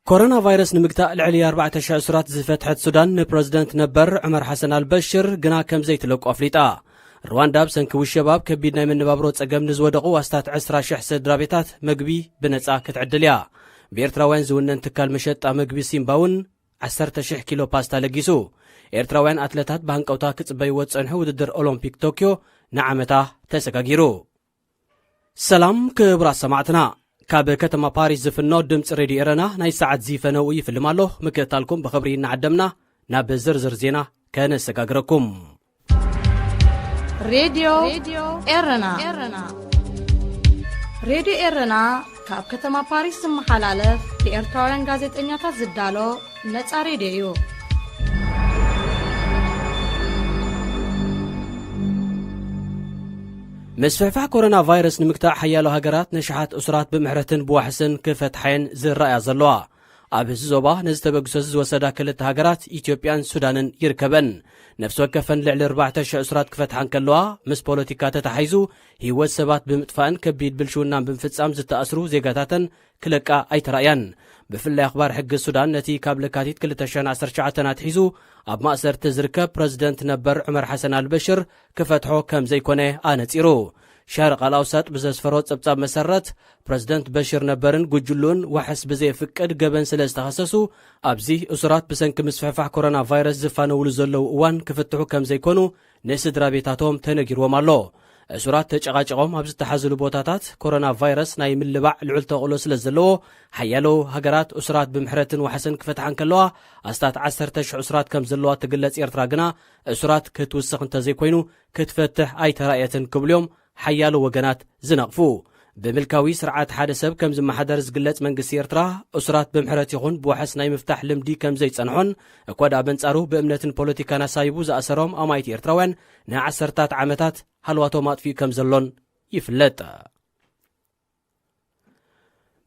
ኮሮና ቫይረስ ንምግታእ ልዕሊ ኣርባዕተ ሽሕ እሱራት ዝፈትሐት ሱዳን ንፕረዚደንት ነበር ዑመር ሓሰን ኣልበሽር ግና ከም ዘይትለቆ ኣፍሊጣ። ሩዋንዳ ብሰንኪ ውሸባ ኣብ ከቢድ ናይ መነባብሮ ጸገም ንዝወደቑ ኣስታት ዕስራ ሽሕ ስድራ ቤታት መግቢ ብነጻ ክትዕድል እያ። ብኤርትራውያን ዝውነን ትካል መሸጣ መግቢ ሲምባ እውን ዓሰርተ ሽሕ ኪሎ ፓስታ ለጊሱ። ኤርትራውያን ኣትለታት ብሃንቀውታ ክጽበይዎ ዝጸንሑ ውድድር ኦሎምፒክ ቶክዮ ንዓመታ ተሰጋጊሩ። ሰላም ክቡራት ሰማዕትና፣ ካብ ከተማ ፓሪስ ዝፍኖ ድምፂ ሬድዮ ኤረና ናይ ሰዓት ዚፈነው ይፍልም ኣሎ። ምክትታልኩም ብኽብሪ እናዓደምና ናብ ዝርዝር ዜና ከነሰጋግረኩም። ሬድዮ ኤረና። ሬድዮ ኤረና ካብ ከተማ ፓሪስ ዝመሓላለፍ ብኤርትራውያን ጋዜጠኛታት ዝዳሎ ነጻ ሬድዮ እዩ። ምስፍሕፋሕ ኮሮና ቫይረስ ንምግታእ ሓያሎ ሃገራት ነሽሓት እሱራት ብምሕረትን ብዋሕስን ክፈትሓየን ዝረኣያ ዘለዋ። ኣብ እዚ ዞባ ነዚ ተበግሶ እዚ ዝወሰዳ ክልተ ሃገራት ኢትዮጵያን ሱዳንን ይርከበን። ነፍሲ ወከፈን ልዕሊ ኣርባዕተ ሽሕ እሱራት ክፈትሓ እንከለዋ፣ ምስ ፖለቲካ ተተሓሒዙ ህይወት ሰባት ብምጥፋእን ከቢድ ብልሽውናን ብምፍጻም ዝተኣስሩ ዜጋታተን ክለቃ ኣይተራእያን። ብፍላይ ኣኽባር ሕጊ ሱዳን ነቲ ካብ ለካቲት ክልተ ሽሕን ዓሰርተ ትሽዓተን ኣትሒዙ ኣብ ማእሰርቲ ዝርከብ ፕረዚደንት ነበር ዑመር ሓሰን ኣልበሽር ክፈትሖ ከም ዘይኮነ ኣነጺሩ። ሸርቕ ኣልኣውሳጥ ብዘስፈሮ ጸብጻብ መሰረት፣ ፕረዚደንት በሽር ነበርን ጉጅሉን ዋሕስ ብዘየፍቅድ ገበን ስለ ዝተኸሰሱ፣ ኣብዚ እሱራት ብሰንኪ ምስፍሕፋሕ ኮሮና ቫይረስ ዝፋነውሉ ዘለዉ እዋን ክፍትሑ ከም ዘይኮኑ ንስድራ ቤታቶም ተነጊርዎም ኣሎ። እሱራት ተጨቓጭቖም ኣብ ዝተሓዝሉ ቦታታት ኮሮና ቫይረስ ናይ ምልባዕ ልዑል ተኽእሎ ስለ ዘለዎ፣ ሓያሎ ሃገራት እሱራት ብምሕረትን ዋሕስን ክፈትሓ እንከለዋ፣ ኣስታት ዓሰርተ ሽሕ እሱራት ከም ዘለዋ ትግለጽ ኤርትራ ግና፣ እሱራት ክትውስኽ እንተዘይኮይኑ ክትፈትሕ ኣይተራእየትን ክብሉ እዮም ሓያሎ ወገናት ዝነቕፉ። ብምልካዊ ስርዓት ሓደ ሰብ ከም ዝመሓደር ዝግለጽ መንግስቲ ኤርትራ፣ እሱራት ብምሕረት ይኹን ብዋሕስ ናይ ምፍታሕ ልምዲ ከም ዘይጸንሖን፣ እኳ ደኣ በንጻሩ ብእምነትን ፖለቲካን ኣሳቢቡ ዝኣሰሮም ኣማኢት ኤርትራውያን ንዓሰርታት ዓመታት ሃልዋቶም ኣጥፊኡ ከም ዘሎን ይፍለጥ።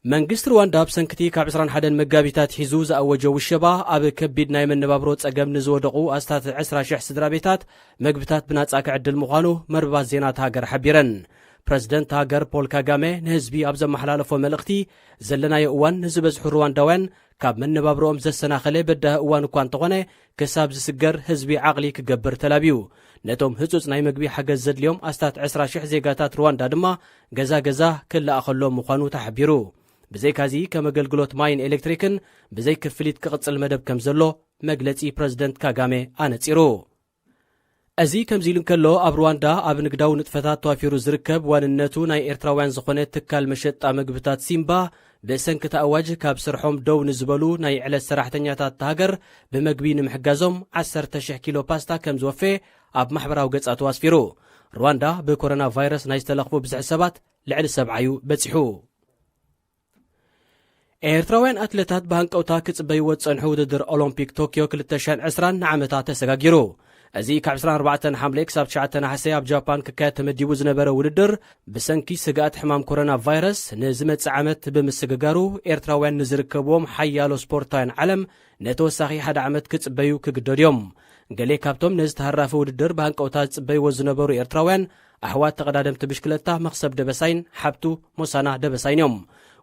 መንግስቲ ሩዋንዳ ብሰንክቲ ካብ ዕስራን ሓደን መጋቢት ኣትሒዙ ዝኣወጆ ውሸባ፣ ኣብ ከቢድ ናይ መነባብሮ ጸገም ንዝወደቑ ኣስታት ዕስራ ሽሕ ስድራ ቤታት መግብታት ብናጻ ክዕድል ምዃኑ መርበባት ዜና እታ ሃገር ሓቢረን። ፕረዚደንት ሃገር ፖል ካጋሜ ንህዝቢ ኣብ ዘመሓላለፎ መልእኽቲ፣ ዘለናዮ እዋን ንዝበዝሑ ሩዋንዳውያን ካብ መነባብሮኦም ዘሰናኸለ በዳሂ እዋን እኳ እንተኾነ፣ ክሳብ ዝስገር ህዝቢ ዓቕሊ ክገብር ተላብዩ። ነቶም ህጹጽ ናይ መግቢ ሓገዝ ዘድልዮም ኣስታት ዕስራ ሽሕ ዜጋታት ሩዋንዳ ድማ ገዛ ገዛ ክለኣኸሎም ምዃኑ ተሓቢሩ። ብዘይካዚ ከም ኣገልግሎት ማይን ኤሌክትሪክን ብዘይ ክፍሊት ክቕጽል መደብ ከም ዘሎ መግለጺ ፕረዚደንት ካጋሜ ኣነጺሩ። እዚ ከምዚ ኢሉ እንከሎ፣ ኣብ ሩዋንዳ ኣብ ንግዳዊ ንጥፈታት ተዋፊሩ ዝርከብ ዋንነቱ ናይ ኤርትራውያን ዝኾነ ትካል መሸጣ መግብታት ሲምባ፣ ብሰንኪ እቲ ኣዋጅ ካብ ስርሖም ደው ንዝበሉ ናይ ዕለት ሰራሕተኛታት እታ ሃገር ብመግቢ ንምሕጋዞም ዓሰርተ ሽሕ ኪሎ ፓስታ ከም ዝወፈየ ኣብ ማሕበራዊ ገጻቱ ኣስፊሩ። ሩዋንዳ ብኮሮና ቫይረስ ናይ ዝተለኽፉ ብዝሒ ሰባት ልዕሊ ሰብዓ እዩ በጺሑ። ኤርትራውያን ኣትለታት ብሃንቀውታ ክጽበይዎ ዝጸንሑ ውድድር ኦሎምፒክ ቶክዮ ክልተ ሽሕን ዕስራን ንዓመታ ተሰጋጊሩ። እዚ ካብ ዕስራን ኣርባዕተን ሓምለ ክሳብ ትሽዓተ ነሓሰ ኣብ ጃፓን ክካየድ ተመዲቡ ዝነበረ ውድድር፣ ብሰንኪ ስግኣት ሕማም ኮሮና ቫይረስ ንዝመጽእ ዓመት ብምስግጋሩ፣ ኤርትራውያን ንዝርከብዎም ሓያሎ ስፖርታውያን ዓለም ንተወሳኺ ሓደ ዓመት ክጽበዩ ክግደዱ እዮም። ገለ ካብቶም ነዚ ተሃራፊ ውድድር ብሃንቀውታ ዝጽበይዎ ዝነበሩ ኤርትራውያን፣ ኣሕዋት ተቐዳደምቲ ብሽክለታ መኽሰብ ደበሳይን ሓብቱ ሞሳና ደበሳይን እዮም።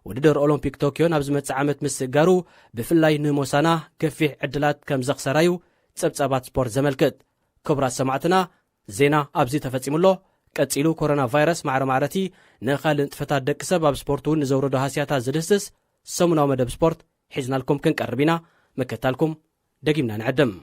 ውድድር ኦሎምፒክ ቶክዮ ናብ ዝመጽእ ዓመት ምስእጋሩ፣ ብፍላይ ንሞሳና ገፊሕ ዕድላት ከም ዘኽሰራዩ ጸብጻባት ስፖርት ዘመልክት። ክቡራት ሰማዕትና፣ ዜና ኣብዚ ተፈጺሙ ኣሎ። ቀጺሉ፣ ኮሮና ቫይረስ ማዕረ ማዕረቲ ንኻልእ ንጥፈታት ደቂ ሰብ ኣብ ስፖርት እውን ንዘውረዶ ሃስያታት ዝድህስስ ሰሙናዊ መደብ ስፖርት ሒዝናልኩም ክንቀርብ ኢና። ምክታልኩም ደጊምና ንዕድም።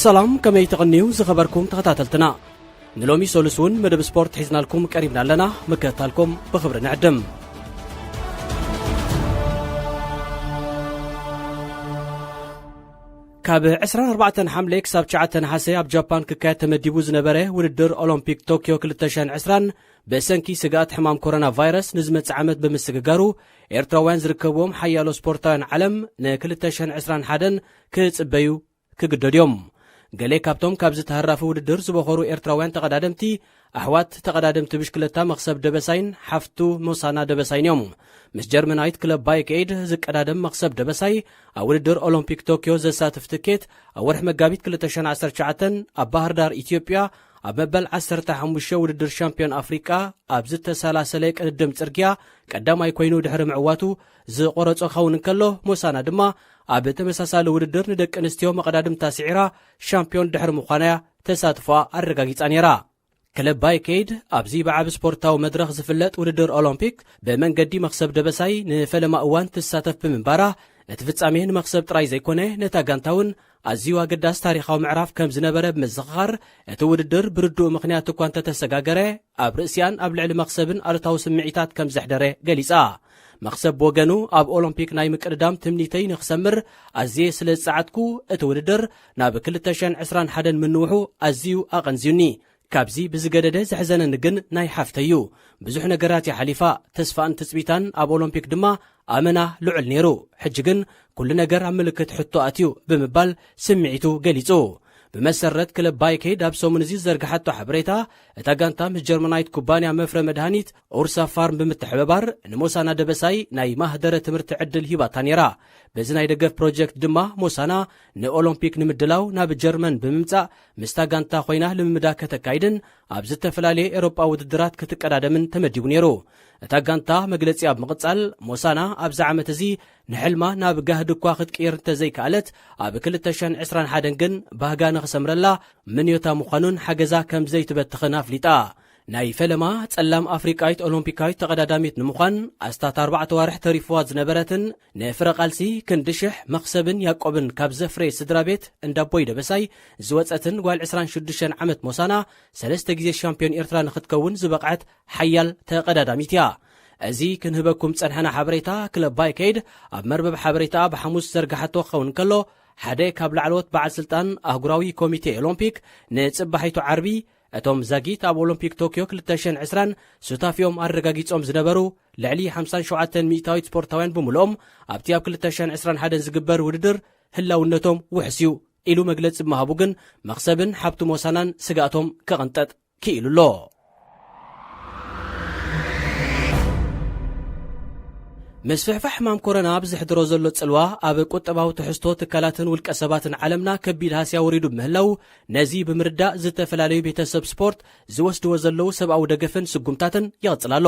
ሰላም፣ ከመይ ተቐንዩ ዝኸበርኩም ተኸታተልትና? ንሎሚ ሰሉስ እውን መደብ ስፖርት ሒዝናልኩም ቀሪብና ኣለና። ምክትታልኩም ብኽብሪ ንዕድም። ካብ ዕስራን ኣርባዕተን ሓምለ ክሳብ ትሽዓተ ነሓሰ ኣብ ጃፓን ክካየድ ተመዲቡ ዝነበረ ውድድር ኦሎምፒክ ቶክዮ ክልተ ሽሕን ዕስራን ብሰንኪ ስግኣት ሕማም ኮሮና ቫይረስ ንዝመጽእ ዓመት ብምስግጋሩ፣ ኤርትራውያን ዝርከብዎም ሓያሎ ስፖርታውያን ዓለም ን ክልተ ሽሕን ዕስራን ሓደን ክጽበዩ ክግደዱ እዮም። ገለ ካብቶም ካብዚ ተሃራፊ ውድድር ዝበኾሩ ኤርትራውያን ተቐዳደምቲ ኣሕዋት ተቐዳደምቲ ብሽክለታ መኽሰብ ደበሳይን ሓፍቱ ሞሳና ደበሳይን እዮም። ምስ ጀርመናዊት ክለብ ባይክ ኤድ ዝቀዳደም መኽሰብ ደበሳይ፣ ኣብ ውድድር ኦሎምፒክ ቶክዮ ዘሳትፍ ትኬት ኣብ ወርሒ መጋቢት ክልተ ሽሕን ዓሰርተ ትሽዓተን ኣብ ባህር ዳር ኢትዮጵያ ኣብ መበል ዓሰርተ ሓሙሽተ ውድድር ሻምፒዮን ኣፍሪቃ ኣብ ዝተሰላሰለ ቅድድም ጽርግያ ቀዳማይ ኮይኑ ድሕሪ ምዕዋቱ ዝቆረጾ ክኸውን እንከሎ፣ ሞሳና ድማ ኣብ ተመሳሳሊ ውድድር ንደቂ ኣንስትዮ መቐዳድምታ ስዒራ ሻምፒዮን ድሕሪ ምዃና'ያ ተሳትፎኣ ኣረጋጊጻ ነይራ። ክለብ ባይክ ኤድ ኣብዚ ብዓቢ ስፖርታዊ መድረኽ ዝፍለጥ ውድድር ኦሎምፒክ ብመንገዲ መኽሰብ ደበሳይ ንፈለማ እዋን ትሳተፍ ብምንባራ፣ እቲ ፍጻሜ ንመኽሰብ ጥራይ ዘይኮነ፣ ነታ ጋንታ እውን ኣዝዩ ኣገዳሲ ታሪኻዊ ምዕራፍ ከም ዝነበረ ብምዝኽኻር፣ እቲ ውድድር ብርዱእ ምኽንያት እኳ እንተተሰጋገረ፣ ኣብ ርእሲኣን ኣብ ልዕሊ መኽሰብን ኣሉታዊ ስምዒታት ከም ዘሕደረ ገሊጻ። መኽሰብ ብወገኑ፣ ኣብ ኦሎምፒክ ናይ ምቅድዳም ትምኒተይ ንኽሰምር ኣዝየ ስለ ዝጸዓትኩ፣ እቲ ውድድር ናብ ክልተ ሽሕን ዕስራን ሓደን ምንውሑ ኣዝዩ ኣቐንዝዩኒ። ካብዚ ብዝገደደ ዘሕዘነኒ ግን ናይ ሓፍተይ እዩ። ብዙሕ ነገራት እያ ሓሊፋ። ተስፋኣን ትጽቢታን ኣብ ኦሎምፒክ ድማ ኣመና ልዑል ነይሩ። ሕጂ ግን ኩሉ ነገር ኣብ ምልክት ሕቶ ኣትዩ ብምባል ስምዒቱ ገሊጹ። ብመሰረት ክለብ ባይክ ኤድ ኣብ ሰሙን እዚ ዝዘርግሓቶ ሓበሬታ፣ እታ ጋንታ ምስ ጀርመናዊት ኩባንያ መፍረ መድሃኒት ኡርሳ ፋርም ብምትሕብባር ንሞሳና ደበሳይ ናይ ማህደረ ትምህርቲ ዕድል ሂባታ ነይራ። በዚ ናይ ደገፍ ፕሮጀክት ድማ ሞሳና ንኦሎምፒክ ንምድላው ናብ ጀርመን ብምምጻእ ምስታ ጋንታ ኮይና ልምምዳ ከተካይድን ኣብ ዝተፈላለየ ኤሮጳ ውድድራት ክትቀዳደምን ተመዲቡ ነይሩ። እታ ጋንታ መግለጺ ኣብ ምቕጻል፣ ሞሳና ኣብዚ ዓመት እዚ ንሕልማ ናብ ጋህዲ እኳ ክትቅይር እንተዘይከኣለት፣ ኣብ ክልተ ሽሕን ዕስራን ሓደን ግን ባህጋ ንኽሰምረላ ምንዮታ ምዃኑን ሓገዛ ከም ዘይትበትኽን ኣፍሊጣ። ናይ ፈለማ ጸላም ኣፍሪቃዊት ኦሎምፒካዊት ተቐዳዳሚት ንምዃን ኣስታት ኣርባዕተ ዋርሕ ተሪፍዋ ዝነበረትን ንፍረ ቃልሲ ክንዲ ሽሕ መኽሰብን ያቆብን ካብ ዘፍረየ ስድራ ቤት እንዳቦይ ደበሳይ ዝወጸትን ጓል ዕስራን ሽዱሽተን ዓመት ሞሳና፣ ሰለስተ ግዜ ሻምፒዮን ኤርትራ ንኽትከውን ዝበቕዐት ሓያል ተቐዳዳሚት እያ። እዚ ክንህበኩም ጸንሐና ሓበሬታ ክለብ ባይክ ኤድ ኣብ መርበብ ሓበሬታ ብሓሙስ ዘርግሓቶ ክኸውን ከሎ፣ ሓደ ካብ ላዕለዎት በዓል ስልጣን ኣህጉራዊ ኮሚቴ ኦሎምፒክ ንጽባሒቱ ዓርቢ፣ እቶም ዛጊት ኣብ ኦሎምፒክ ቶክዮ ክልተ ሽሕን ዕስራን ሱታፊኦም ኣረጋጊጾም ዝነበሩ ልዕሊ ሓምሳን ሸውዓተን ሚእታዊት ስፖርታውያን ብምልኦም ኣብቲ ኣብ ክልተ ሽሕን ዕስራን ሓደን ዝግበር ውድድር ህላውነቶም ውሕስ እዩ ኢሉ መግለጺ ብምሃቡ ግን መኽሰብን ሓብቱ ሞሳናን ስጋእቶም ክቕንጠጥ ክኢሉ ኣሎ። ምስፍሕፋሕ ሕማም ኮሮና ብዝሕድሮ ዘሎ ጽልዋ ኣብ ቁጠባዊ ትሕዝቶ ትካላትን ውልቀ ሰባትን ዓለምና ከቢድ ሃስያ ወሪዱ ብምህላው፣ ነዚ ብምርዳእ ዝተፈላለዩ ቤተሰብ ስፖርት ዝወስድዎ ዘለዉ ሰብኣዊ ደገፍን ስጉምታትን ይቕጽል ኣሎ።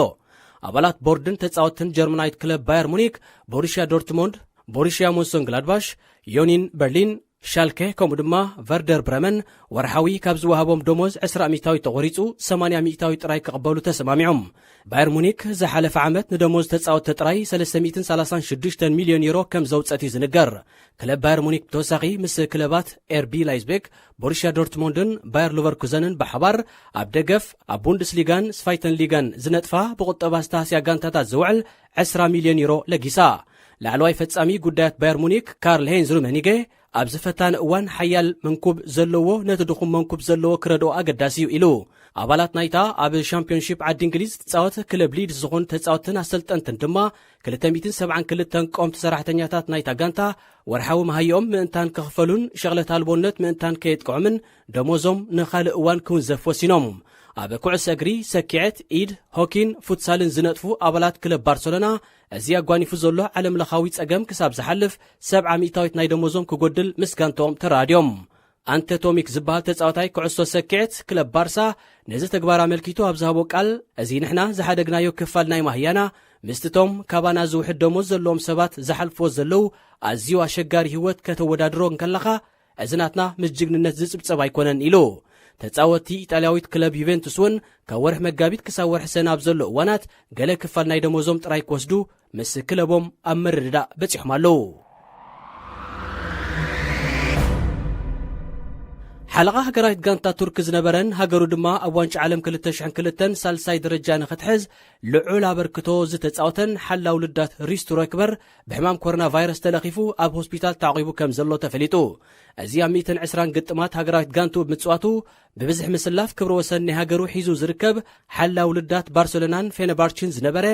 ኣባላት ቦርድን ተጻወትን ጀርመናዊት ክለብ ባየር ሙኒክ፣ ቦሩሽያ ዶርትሞንድ፣ ቦሩሽያ ሞንሰንግላድባሽ፣ ዮኒን በርሊን፣ ሻልከ ከምኡ ድማ ቨርደር ብረመን ወርሓዊ ካብ ዝወሃቦም ደሞዝ ዕስራ ሚእታዊት ተቖሪጹ ሰማንያ ሚእታዊት ጥራይ ክቕበሉ ተሰማሚዖም። ባየር ሙኒክ ዝሓለፈ ዓመት ንደሞዝ ተጻወትቲ ጥራይ ሰለስተ ሚእትን ሰላሳን ሽዱሽተን ሚልዮን ዩሮ ከም ዘውጸት እዩ ዝንገር። ክለብ ባየር ሙኒክ ብተወሳኺ ምስ ክለባት ኤርቢ ላይዝቤክ፣ ቦሩሽያ ዶርትሞንድን ባየር ሉቨርኩዘንን ብሓባር ኣብ ደገፍ ኣብ ቡንደስሊጋን ስፋይተን ሊጋን ዝነጥፋ ብቁጠባ ዝተሃስያ ጋንታታት ዝውዕል ዕስራ ሚልዮን ዩሮ ለጊሳ። ላዕለዋይ ፈጻሚ ጉዳያት ባየር ሙኒክ ካርል ሄንዝ ሩመኒገ ኣብዚ ፈታኒ እዋን ሓያል መንኩብ ዘለዎ ነቲ ድኹም መንኩብ ዘለዎ ክረድኦ ኣገዳሲ እዩ ኢሉ። ኣባላት ናይታ ኣብ ሻምፒዮንሺፕ ዓዲ እንግሊዝ ትጻወት ክለብ ሊድስ ዝኾኑ ተጻወትን ኣሰልጠንትን ድማ ክልተ ሚእትን ሰብዓን ክልተን ቀወምቲ ሰራሕተኛታት ናይታ ጋንታ ወርሓዊ መሃይኦም ምእንታን ክኽፈሉን ሸቕለት ኣልቦነት ምእንታን ከየጥቅዖምን ደሞዞም ንኻልእ እዋን ክውንዘፍ ወሲኖም። ኣብ ኩዕሶ እግሪ፣ ሰኪዐት፣ ኢድ፣ ሆኪን ፉትሳልን ዝነጥፉ ኣባላት ክለብ ባርሰሎና እዚ ኣጓኒፉ ዘሎ ዓለምለኻዊ ጸገም ክሳብ ዝሓልፍ ሰብዓ ሚእታዊት ናይ ደሞዞም ክጎድል ምስ ጋንታኦም ተራድዮም። ኣንተ ቶሚክ ዝበሃል ተጻዋታይ ኩዕሶ ሰኪዐት ክለብ ባርሳ ነዚ ተግባር ኣመልኪቱ ኣብ ዝሃቦ ቃል፣ እዚ ንሕና ዝሓደግናዮ ክፋል ናይ ማህያና ምስቲ ቶም ካባና ዝውሕድ ደሞዝ ዘለዎም ሰባት ዝሓልፍዎ ዘለዉ ኣዝዩ ኣሸጋሪ ህይወት ከተወዳድሮ እንከለኻ፣ እዚ ናትና ምስ ጅግንነት ዝጽብጸብ ኣይኮነን ኢሉ። ተጻወትቲ ኢጣልያዊት ክለብ ዩቬንቱስ እውን ካብ ወርሒ መጋቢት ክሳብ ወርሒ ሰነ ኣብ ዘሎ እዋናት ገለ ክፋል ናይ ደሞዞም ጥራይ ክወስዱ ምስ ክለቦም ኣብ ምርድዳእ በጺሖም ኣለዉ። ሓለቓ ሃገራዊት ጋንታ ቱርኪ ዝነበረን ሃገሩ ድማ ኣብ ዋንጫ ዓለም ክልተ ሽሕን ክልተን ሳልሳይ ደረጃ ንኽትሕዝ ልዑል ኣበርክቶ ዝተጻወተን ሓላው ልዳት ሪስቱ ረክበር ብሕማም ኮሮና ቫይረስ ተለኺፉ ኣብ ሆስፒታል ተዓቒቡ ከም ዘሎ ተፈሊጡ። እዚ ኣብ ሚእትን ዕስራን ግጥማት ሃገራዊት ጋንቱ ብምጽዋቱ ብብዝሒ ምስላፍ ክብረ ወሰን ናይ ሃገሩ ሒዙ ዝርከብ ሓላው ልዳት ባርሰሎናን ፌነባርችን ዝነበረ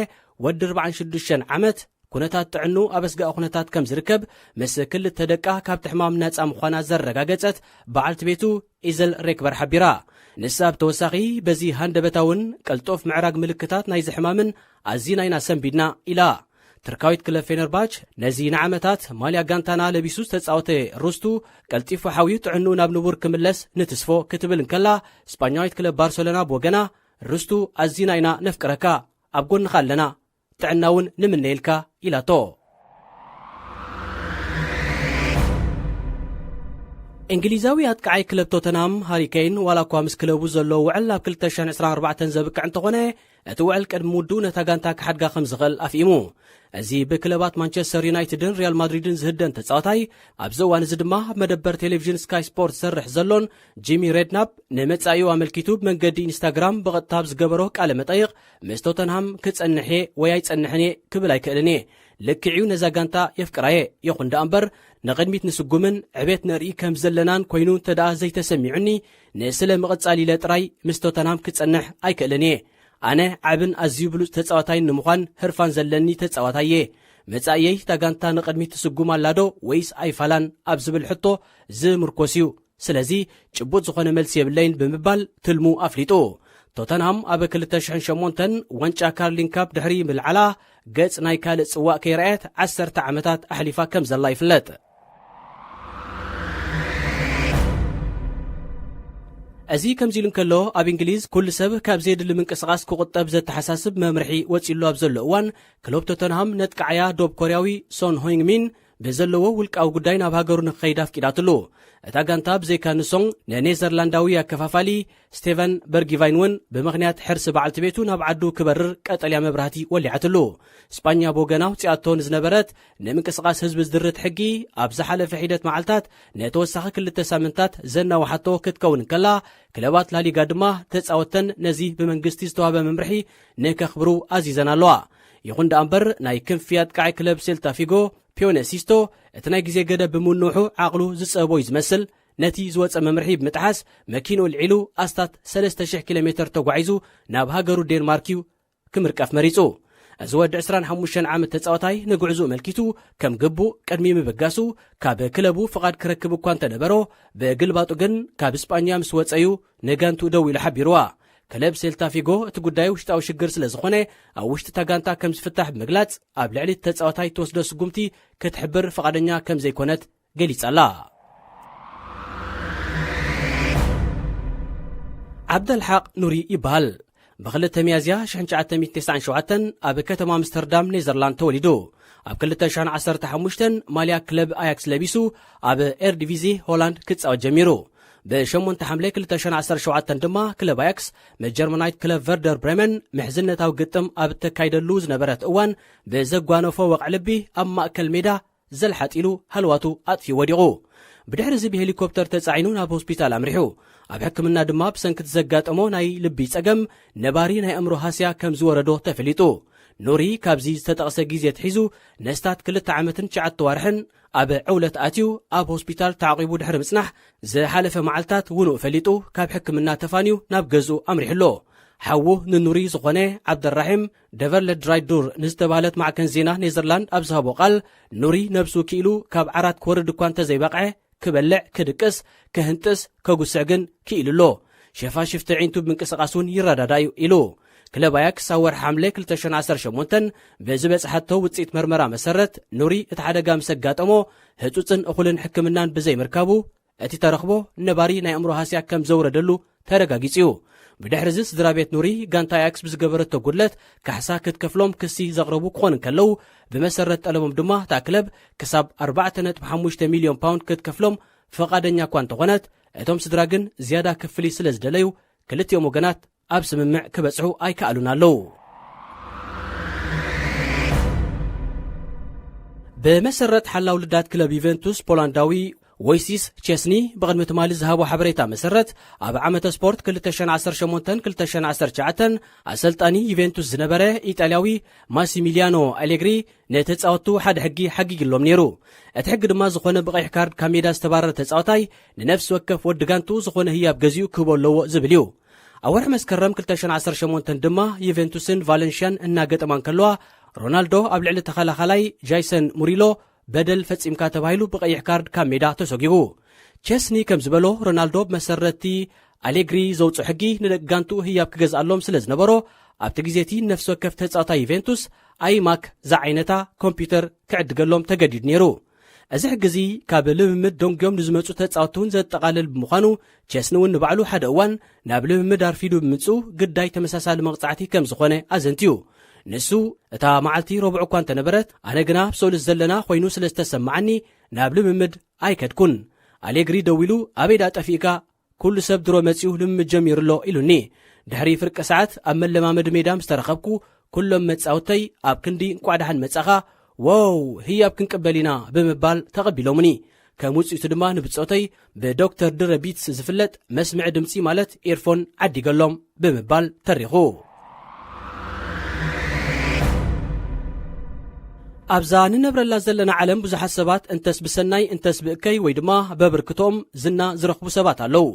ወዲ ኣርባዓን ሽዱሽተን ዓመት ኩነታት ጥዕኑ ኣብ ኣስጋኢ ኩነታት ከም ዝርከብ ምስ ክልተ ደቃ ካብቲ ሕማም ናጻ ምዃና ዘረጋገጸት በዓልቲ ቤቱ ኢዘል ሬክበር ሓቢራ። ንሳ ብተወሳኺ፣ በዚ ሃንደበታውን ቀልጦፍ ምዕራግ ምልክታት ናይዚ ሕማምን ኣዚና ኢና ሰንቢድና ኢላ። ትርካዊት ክለብ ፌነርባች ነዚ ንዓመታት ማልያ ጋንታና ለቢሱ ዝተጻወተ ሩስቱ፣ ቀልጢፉ ሓውዩ ጥዕንኡ ናብ ንቡር ክምለስ ንትስፎ ክትብል እንከላ፣ ስጳኛዊት ክለብ ባርሰሎና ብወገና፣ ሩስቱ ኣዚና ኢና ነፍቅረካ፣ ኣብ ጎንኻ ኣለና፣ ጥዕና እውን ንምነየልካ ኢላቶ። እንግሊዛዊ ኣጥቃዓይ ክለብ ቶተንሃም ሃሪ ኬን፣ ዋላ እኳ ምስ ክለቡ ዘሎ ውዕል ኣብ ክልተ ሽሕን ዕስራን ኣርባዕተን ዘብቅዕ እንተኾነ፣ እቲ ውዕል ቅድሚ ምውድኡ ነታ ጋንታ ክሓድጋ ከም ዝኽእል ኣፍኢሙ። እዚ ብክለባት ማንቸስተር ዩናይትድን ሪያል ማድሪድን ዝህደን ተጻዋታይ፣ ኣብዚ እዋን እዚ ድማ ኣብ መደበር ቴሌቪዥን ስካይ ስፖርት ዝሰርሕ ዘሎን ጂሚ ሬድናፕ፣ ንመጻኢኡ ኣመልኪቱ ብመንገዲ ኢንስታግራም ብቐጥታ ኣብ ዝገበሮ ቃለ መጠይቕ፣ ምስ ቶተንሃም ክጸንሕ እየ ወይ ኣይጸንሕን እየ ክብል ኣይክእልን እየ። ልክዕ'ዩ፣ ነዛ ጋንታ የፍቅራ እየ። ይኹን ደኣ እምበር፣ ንቕድሚት ንስጉምን ዕቤት ነርኢ ከም ዘለናን ኮይኑ እንተ ደኣ ዘይተሰሚዑኒ፣ ንስለ ምቕጻል ኢለ ጥራይ ምስ ቶተንሃም ክጸንሕ ኣይክእልን እየ። ኣነ ዓብን ኣዝዩ ብሉጽ ተጻዋታይን ንምዃን ህርፋን ዘለኒ ተጻዋታይ እየ። መጻኢየይ እታ ጋንታ ንቕድሚት ትስጉም ኣላ ዶ ወይስ ኣይፋላን ኣብ ዝብል ሕቶ ዝምርኮስ እዩ። ስለዚ ጭቡጥ ዝኾነ መልሲ የብለይን ብምባል ትልሙ ኣፍሊጡ። ቶተንሃም ኣብ ክልተ ሽሕን ሸሞንተን ዋንጫ ካርሊን ካፕ ድሕሪ ምልዓላ፣ ገጽ ናይ ካልእ ጽዋእ ከይረኣየት ዓሰርተ ዓመታት ኣሕሊፋ ከም ዘላ ይፍለጥ። እዚ ከምዚ ኢሉ እንከሎ፣ ኣብ እንግሊዝ ኩሉ ሰብ ካብ ዘየድሊ ምንቅስቓስ ክቑጠብ ዘተሓሳስብ መምርሒ ወጺሉ ኣብ ዘሎ እዋን፣ ክለብ ቶተንሃም ነጥቃዓያ ዶብ ኮርያዊ ሶን ሆይንግ ሚን ብዘለዎ ውልቃዊ ጉዳይ ናብ ሃገሩ ንክኸይድ ኣፍቂዳትሉ። እታ ጋንታ ብዘይካ ንሶንግ፣ ንኔዘርላንዳዊ ኣከፋፋሊ ስቴቨን በርጊቫይን እውን ብምኽንያት ሕርሲ በዓልቲ ቤቱ ናብ ዓዱ ክበርር ቀጠልያ መብራህቲ ወሊዓትሉ። ስጳኛ ብወገና ኣውጺኣቶ ንዝነበረት ንምንቅስቓስ ህዝቢ ዝድርት ሕጊ፣ ኣብ ዝሓለፈ ሒደት መዓልታት ንተወሳኺ ክልተ ሳምንታት ዘናውሓቶ ክትከውን እንከላ፣ ክለባት ላሊጋ ድማ ተጻወተን ነዚ ብመንግስቲ ዝተዋህበ መምርሒ ንከኽብሩ ኣዚዘን ኣለዋ። ይኹን ደኣ እምበር፣ ናይ ክንፊ ኣጥቃዒ ክለብ ሴልታ ፊጎ ፒዮነ ሲስቶ፣ እቲ ናይ ግዜ ገደብ ብምንውሑ ዓቕሉ ዝጸበቦ እዩ ዝመስል። ነቲ ዝወጸ መምርሒ ብምጥሓስ መኪንኡ ኣልዒሉ ኣስታት ሰለስተ ሽሕ ኪሎ ሜተር ተጓዒዙ ናብ ሃገሩ ዴንማርክ እዩ ክምርቀፍ መሪጹ። እዚ ወዲ ዕስራን ሓሙሽተን ዓመት ተጻዋታይ ንጉዕዝኡ መልኪቱ ከም ግቡእ ቅድሚ ምብጋሱ ካብ ክለቡ ፍቓድ ክረክብ እኳ እንተነበሮ፣ ብግልባጡ ግን ካብ ስጳኛ ምስ ወጸ እዩ ንጋንትኡ ደዊሉ ሓቢርዋ። ክለብ ሴልታ ፊጎ እቲ ጉዳይ ውሽጣዊ ሽግር ስለ ዝኾነ፣ ኣብ ውሽጢ እታ ጋንታ ከም ዝፍታሕ ብምግላጽ፣ ኣብ ልዕሊ እቲ ተጻዋታይ እትወስዶ ስጉምቲ ክትሕብር ፍቓደኛ ከም ዘይኮነት ገሊጻ ኣላ። ዓብደልሓቕ ኑሪ ይበሃል። ብ2 ሚያዝያ ሽሕን ትሽዓተ ሚእትን ተስዓን ሸውዓተን ኣብ ከተማ ኣምስተርዳም ኔዘርላንድ ተወሊዱ። ኣብ ክልተ ሽሕን ዓሰርተ ሓሙሽተን ማልያ ክለብ ኣያክስ ለቢሱ ኣብ ኤርዲቪዚ ሆላንድ ክጻወት ጀሚሩ። ብ8 ሓምለ ክልተ ሽሕን ዓሰርተ ሸውዓተን ድማ ክለብ ኣያክስ ምስ ጀርመናዊት ክለብ ቨርደር ብሬመን ምሕዝነታዊ ግጥም ኣብ እተካይደሉ ዝነበረት እዋን ብዘጓነፎ ወቕዒ ልቢ ኣብ ማእከል ሜዳ ዘልሓጥ ኢሉ ሃለዋቱ ኣጥፊኡ ወዲቑ። ብድሕሪ እዚ ብሄሊኮፕተር ተጻዒኑ ናብ ሆስፒታል ኣምሪሑ። ኣብ ሕክምና ድማ ብሰንኪ እቲ ዘጋጠሞ ናይ ልቢ ጸገም ነባሪ ናይ ኣእምሮ ሃስያ ከም ዝወረዶ ተፈሊጡ። ኑሪ ካብዚ ዝተጠቕሰ ግዜ ኣትሒዙ ነስታት ክልተ ዓመትን ትሽዓተ ኣዋርሕን ኣብ ዕውለት ኣትዩ ኣብ ሆስፒታል ተዓቂቡ ድሕሪ ምጽናሕ፣ ዝሓለፈ መዓልታት ውኑኡ ፈሊጡ ካብ ሕክምና ተፋንዩ ናብ ገዝኡ ኣምሪሑ ኣሎ። ሓዉ ንኑሪ ዝኾነ ዓብደራሒም ደቨርለድራይዱር ንዝተባህለት ማዕከን ዜና ኔዘርላንድ ኣብ ዝሃቦ ቃል፣ ኑሪ ነብሱ ክኢሉ ካብ ዓራት ክወርድ እኳ እንተዘይበቕዐ፣ ክበልዕ፣ ክድቅስ፣ ክህንጥስ፣ ከጉስዕ ግን ክኢሉ ኣሎ። ሸፋሽፍቲ ኣዒንቱ ብምንቅስቓስ እውን ይረዳዳእ እዩ ኢሉ። ክለብ ኣያክስ ኣብ ወርሒ ሓምለ ክልተ ሽሕን ዓሰርተ ሸሞንተን ብዝበጽሓቶ ውጽኢት መርመራ መሰረት፣ ኑሪ እቲ ሓደጋ ምስ ኣጋጠሞ፣ ህጹጽን እኹልን ሕክምናን ብዘይምርካቡ፣ እቲ ተረኽቦ ነባሪ ናይ ኣእምሮ ሃስያ ከም ዘውረደሉ ተረጋጊጹ እዩ። ብድሕሪ እዚ ስድራ ቤት ኑሪ ጋንታ ኣያክስ ብዝገበረቶ ጉድለት ካሕሳ ክትከፍሎም ክሲ ዘቕረቡ ክኾኑ እንከለዉ፣ ብመሰረት ጠለቦም ድማ እታ ክለብ ክሳብ ኣርባዕተ ነጥቢ ሓሙሽተ ሚልዮን ፓውንድ ክትከፍሎም ፍቓደኛ እኳ እንተኾነት፣ እቶም ስድራ ግን ዝያዳ ክፍሊት ስለ ዝደለዩ ክልቲኦም ወገናት ኣብ ስምምዕ ክበጽሑ ኣይከኣሉን ኣለዉ። ብመሰረት ሓላው ልዳት ክለብ ዩቨንቱስ ፖላንዳዊ ዎይሲስ ቸስኒ ብቕድሚ ትማሊ ዝሃቦ ሓበሬታ መሰረት፣ ኣብ ዓመተ ስፖርት ክልተ ሽሕን ዓሰርተ ሸሞንተን ክልተ ሽሕን ዓሰርተ ትሽዓተን ኣሰልጣኒ ዩቬንቱስ ዝነበረ ኢጣልያዊ ማሲሚሊያኖ ኣሌግሪ ንተጻወትቱ ሓደ ሕጊ ሓጊግሎም ነይሩ። እቲ ሕጊ ድማ ዝኾነ ብቐይሕ ካርድ ካብ ሜዳ ዝተባረረ ተጻዋታይ ንነፍሲ ወከፍ ወዲ ጋንቱ ዝኾነ ህያብ ገዚኡ ክህቦ ኣለዎ ዝብል እዩ። ኣብ ወርሒ መስከረም ክልተ ሽሕን ዓሰርተ ሸሞንተን ድማ ዩቬንቱስን ቫለንሽያን እናገጠማ እንከለዋ፣ ሮናልዶ ኣብ ልዕሊ ተኸላኻላይ ጃይሰን ሙሪሎ በደል ፈጺምካ ተባሂሉ ብቐይሕ ካርድ ካብ ሜዳ ተሰጒጉ። ቸስኒ ከም ዝበሎ፣ ሮናልዶ ብመሰረቲ ኣሌግሪ ዘውፅኦ ሕጊ ንደቂ ጋንትኡ ህያብ ክገዝኣሎም ስለ ዝነበሮ፣ ኣብቲ ግዜ እቲ ነፍሲ ወከፍ ተጻዋታይ ዩቬንቱስ ኣይማክ ዝዓይነታ ኮምፒውተር ክዕድገሎም ተገዲዱ ነይሩ። እዚ ሕጊ እዚ ካብ ልምምድ ደንጉዮም ንዝመጹ ተጻወትቲ እውን ዘጠቓልል ብምዃኑ፣ ቼስኒ እውን ንባዕሉ ሓደ እዋን ናብ ልምምድ ኣርፊዱ ብምምጽኡ ግዳይ ተመሳሳሊ መቕጻዕቲ ከም ዝኾነ ኣዘንትዩ። ንሱ፣ "እታ መዓልቲ ረቡዕ እኳ እንተነበረት፣ ኣነ ግና ኣብ ሶሉስ ዘለና ኮይኑ ስለ ዝተሰማዓኒ ናብ ልምምድ ኣይከድኩን። ኣሌግሪ ደዊሉ፣ 'ኣበይ ደኣ ጠፊእካ? ኩሉ ሰብ ድሮ መጺኡ ልምምድ ጀሚሩ ኣሎ' ኢሉኒ። ድሕሪ ፍርቂ ሰዓት ኣብ መለማመዲ ሜዳ ምስ ተረኸብኩ፣ ኩሎም መጻወተይ ኣብ ክንዲ 'እንቋዕ ደሓን መጻኻ፣ ዎው፣ ህያብ ክንቅበል ኢና' ብምባል ተቐቢሎምኒ። ከም ውጽኢቱ ድማ ንብጾተይ ብዶክተር ድረ ቢትስ ዝፍለጥ መስምዒ ድምጺ ማለት ኤርፎን ዓዲገሎም" ብምባል ተሪኹ። ኣብዛ ንነብረላ ዘለና ዓለም ብዙሓት ሰባት እንተስ ብሰናይ እንተስ ብእከይ ወይ ድማ በብርክቶም ዝና ዝረኽቡ ሰባት ኣለዉ።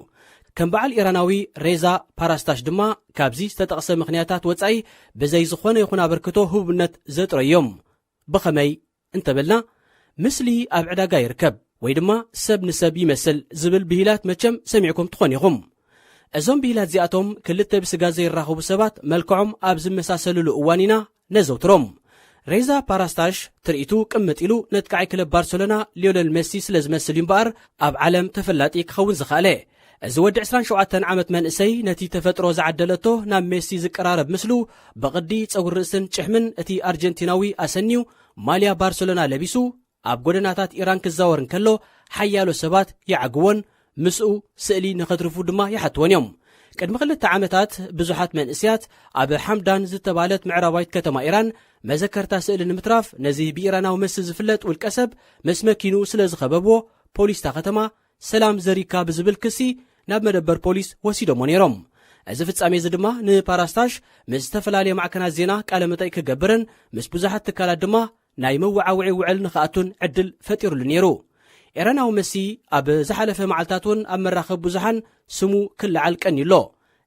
ከም በዓል ኢራናዊ ሬዛ ፓራስታሽ ድማ ካብዚ ዝተጠቕሰ ምኽንያታት ወጻኢ ብዘይ ዝኾነ ይኹን ኣበርክቶ ህቡብነት ዘጥረዮም። ብኸመይ እንተበልና፣ "ምስሊ ኣብ ዕዳጋ ይርከብ" ወይ ድማ "ሰብ ንሰብ ይመስል" ዝብል ብሂላት መቸም ሰሚዕኩም ትኾኑ ኢኹም። እዞም ብሂላት እዚኣቶም ክልተ ብስጋ ዘይራኸቡ ሰባት መልክዖም ኣብ ዝመሳሰልሉ እዋን ኢና ነዘውትሮም። ሬዛ ፓራስታሽ ትርኢቱ ቅምጥ ኢሉ ነጥቃዓይ ክለብ ባርሰሎና ሊዮነል ሜሲ ስለ ዝመስል እዩ እምበኣር ኣብ ዓለም ተፈላጢ ክኸውን ዝኸኣለ። እዚ ወዲ ዕስራን ሸውዓተን ዓመት መንእሰይ ነቲ ተፈጥሮ ዝዓደለቶ ናብ ሜሲ ዝቀራረብ ምስሉ ብቕዲ ጸጉሪ ርእስን ጭሕምን እቲ ኣርጀንቲናዊ ኣሰንዩ ማልያ ባርሰሎና ለቢሱ ኣብ ጎደናታት ኢራን ክዛወር እንከሎ ሓያሎ ሰባት ይዓግዎን ምስኡ ስእሊ ንኸትርፉ ድማ ይሓትዎን እዮም። ቅድሚ ክልተ ዓመታት ብዙሓት መንእሰያት ኣብ ሓምዳን ዝተባህለት ምዕራባዊት ከተማ ኢራን መዘከርታ ስእሊ ንምትራፍ ነዚ ብኢራናዊ መሲ ዝፍለጥ ውልቀ ሰብ ምስ መኪንኡ ስለ ዝኸበብዎ ፖሊስ እታ ከተማ ሰላም ዘሪካ ብዝብል ክሲ ናብ መደበር ፖሊስ ወሲዶሞ ነይሮም። እዚ ፍጻሜ እዚ ድማ ንፓራስታሽ ምስ ዝተፈላለየ ማዕከናት ዜና ቃለ መጠይቅ ክገብርን ምስ ብዙሓት ትካላት ድማ ናይ መወዓውዒ ውዕል ንኽኣቱን ዕድል ፈጢሩሉ ነይሩ። ኤረናዊ መሲ ኣብ ዝሓለፈ መዓልታት እውን ኣብ መራኸቢ ብዙሓን ስሙ ክለዓል ቀንዩ ኣሎ።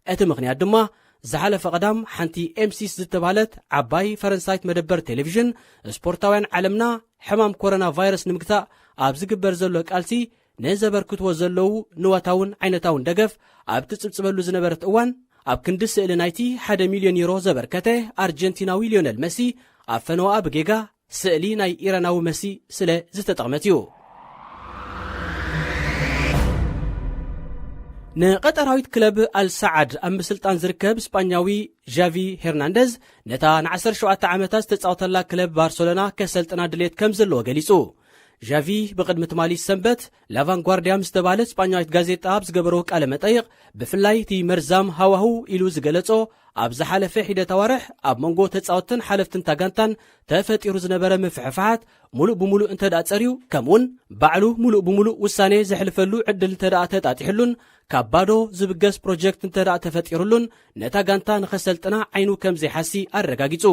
እቲ ምኽንያት ድማ ዝሓለፈ ቀዳም ሓንቲ ኤምሲስ ዝተባህለት ዓባይ ፈረንሳይት መደበር ቴሌቪዥን ስፖርታውያን ዓለምና ሕማም ኮሮና ቫይረስ ንምግታእ ኣብ ዝግበር ዘሎ ቃልሲ ንዘበርክትዎ ዘለዉ ንዋታውን ዓይነታውን ደገፍ ኣብ ትጽብጽበሉ ዝነበረት እዋን ኣብ ክንዲ ስእሊ ናይቲ ሓደ ሚልዮን ዩሮ ዘበርከተ ኣርጀንቲናዊ ሊዮነል መሲ ኣብ ፈነወኣ ብጌጋ ስእሊ ናይ ኢራናዊ መሲ ስለ ዝተጠቕመት እዩ። ንቐጠራዊት ክለብ ኣልሳዓድ ኣብ ምስልጣን ዝርከብ ስጳኛዊ ዣቪ ሄርናንደዝ ነታ ን ዓሰርተ ሸውዓተ ዓመታት ዝተጻወተላ ክለብ ባርሰሎና ከሰልጥና ድሌት ከም ዘለዎ ገሊጹ። ዣቪ ብቕድሚ ትማሊ ሰንበት ላቫንጓርድያ ምስ ተባህለት ስጳኛዊት ጋዜጣ ኣብ ዝገበሮ ቃለ መጠይቕ፣ ብፍላይ እቲ መርዛም ሃዋህው ኢሉ ዝገለጾ ኣብ ዝሓለፈ ሒደት ኣዋርሕ ኣብ መንጎ ተጻወትን ሓለፍትን ታጋንታን ተፈጢሩ ዝነበረ ምፍሕፋሓት ሙሉእ ብሙሉእ እንተ ደኣ ጸርዩ፣ ከምኡውን ባዕሉ ሙሉእ ብሙሉእ ውሳኔ ዘሕልፈሉ ዕድል እንተ ደኣ ተጣጢሕሉን ካብ ባዶ ዝብገስ ፕሮጀክት እንተ ደኣ ተፈጢሩሉን ነታ ጋንታ ንኸሰልጥና ዓይኑ ከም ዘይሓሲ ኣረጋጊጹ።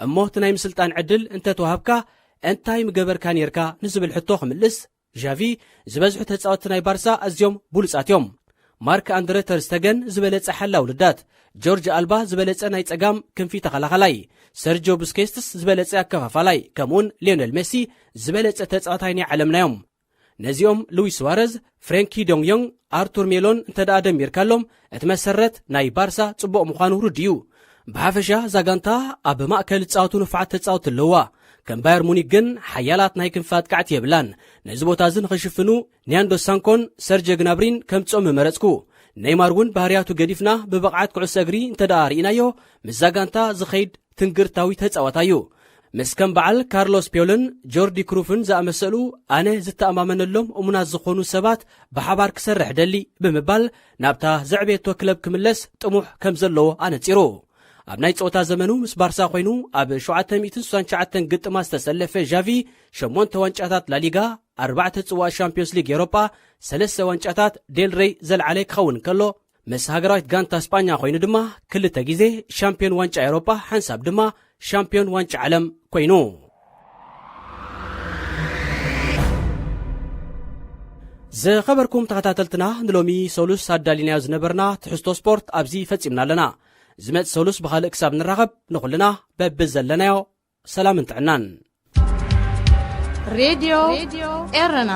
እሞ እቲ ናይ ምስልጣን ዕድል እንተ ተዋህብካ እንታይ ምገበርካ ኔርካ ንዝብል ሕቶ ክምልስ፣ ዣቪ፣ ዝበዝሑ ተጻወትቲ ናይ ባርሳ ኣዝዮም ብሉጻት እዮም። ማርክ ኣንድረ ተርስተገን ዝበለጸ ሓላው ልዳት፣ ጆርጅ ኣልባ ዝበለጸ ናይ ጸጋም ክንፊ ተኸላኸላይ፣ ሰርጆ ቡስኬስትስ ዝበለጸ ኣከፋፋላይ፣ ከምኡውን ሊዮነል ሜሲ ዝበለጸ ተጻዋታይ ናይ ዓለምና እዮም። ነዚኦም ሉዊስ ሱዋረዝ፣ ፍሬንኪ ዶንግዮንግ፣ ኣርቱር ሜሎን እንተ ደኣ ደሚርካሎም እቲ መሰረት ናይ ባርሳ ጽቡቕ ምዃኑ ርዱእ እዩ። ብሓፈሻ እዛ ጋንታ ኣብ ማእከል ዝጻወቱ ንፉዓት ተጻወትቲ ኣለዋ። ከም ባየር ሙኒክ ግን ሓያላት ናይ ክንፊ ኣጥቃዕቲ የብላን። ነዚ ቦታ እዚ ንኸሽፍኑ ኒያንዶ ሳንኮን ሰርጀ ግናብሪን ከምጽኦም ምመረጽኩ። ኔይማር እውን ባህርያቱ ገዲፍና ብብቕዓት ኩዕሶ እግሪ እንተ ደኣ ርኢናዮ ምስዛ ጋንታ ዝኸይድ ትንግርታዊ ተጻዋታይ እዩ። ምስ ከም በዓል ካርሎስ ፒዮልን ጆርዲ ክሩፍን ዝኣመሰሉ ኣነ ዝተኣማመነሎም እሙናት ዝኾኑ ሰባት ብሓባር ክሰርሕ ደሊ ብምባል ናብታ ዘዕበየቶ ክለብ ክምለስ ጥሙሕ ከም ዘለዎ ኣነጺሩ። ኣብ ናይ ጸወታ ዘመኑ ምስ ባርሳ ኮይኑ ኣብ ሸውዓተ ሚእትን ስሳን ትሽዓተን ግጥማት ዝተሰለፈ ዣቪ ሸሞንተ ዋንጫታት ላሊጋ፣ ኣርባዕተ ጽዋእ ሻምፒዮንስ ሊግ ኤውሮጳ፣ ሰለስተ ዋንጫታት ዴል ሬይ ዘልዓለ ክኸውን ከሎ፣ ምስ ሃገራዊት ጋንታ ስጳኛ ኮይኑ ድማ ክልተ ግዜ ሻምፒዮን ዋንጫ ኤውሮጳ፣ ሓንሳብ ድማ ሻምፒዮን ዋንጫ ዓለም ኮይኑ። ዝኸበርኩም ተኸታተልትና፣ ንሎሚ ሰሉስ ኣዳሊናዮ ዝነበርና ትሕዝቶ ስፖርት ኣብዚ ፈጺምና ኣለና። ዝመጽእ ሰሉስ ብኻልእ ክሳብ ንራኸብ፣ ንኹልና በብዘለናዮ ሰላምን ጥዕናን። ሬድዮ ኤረና።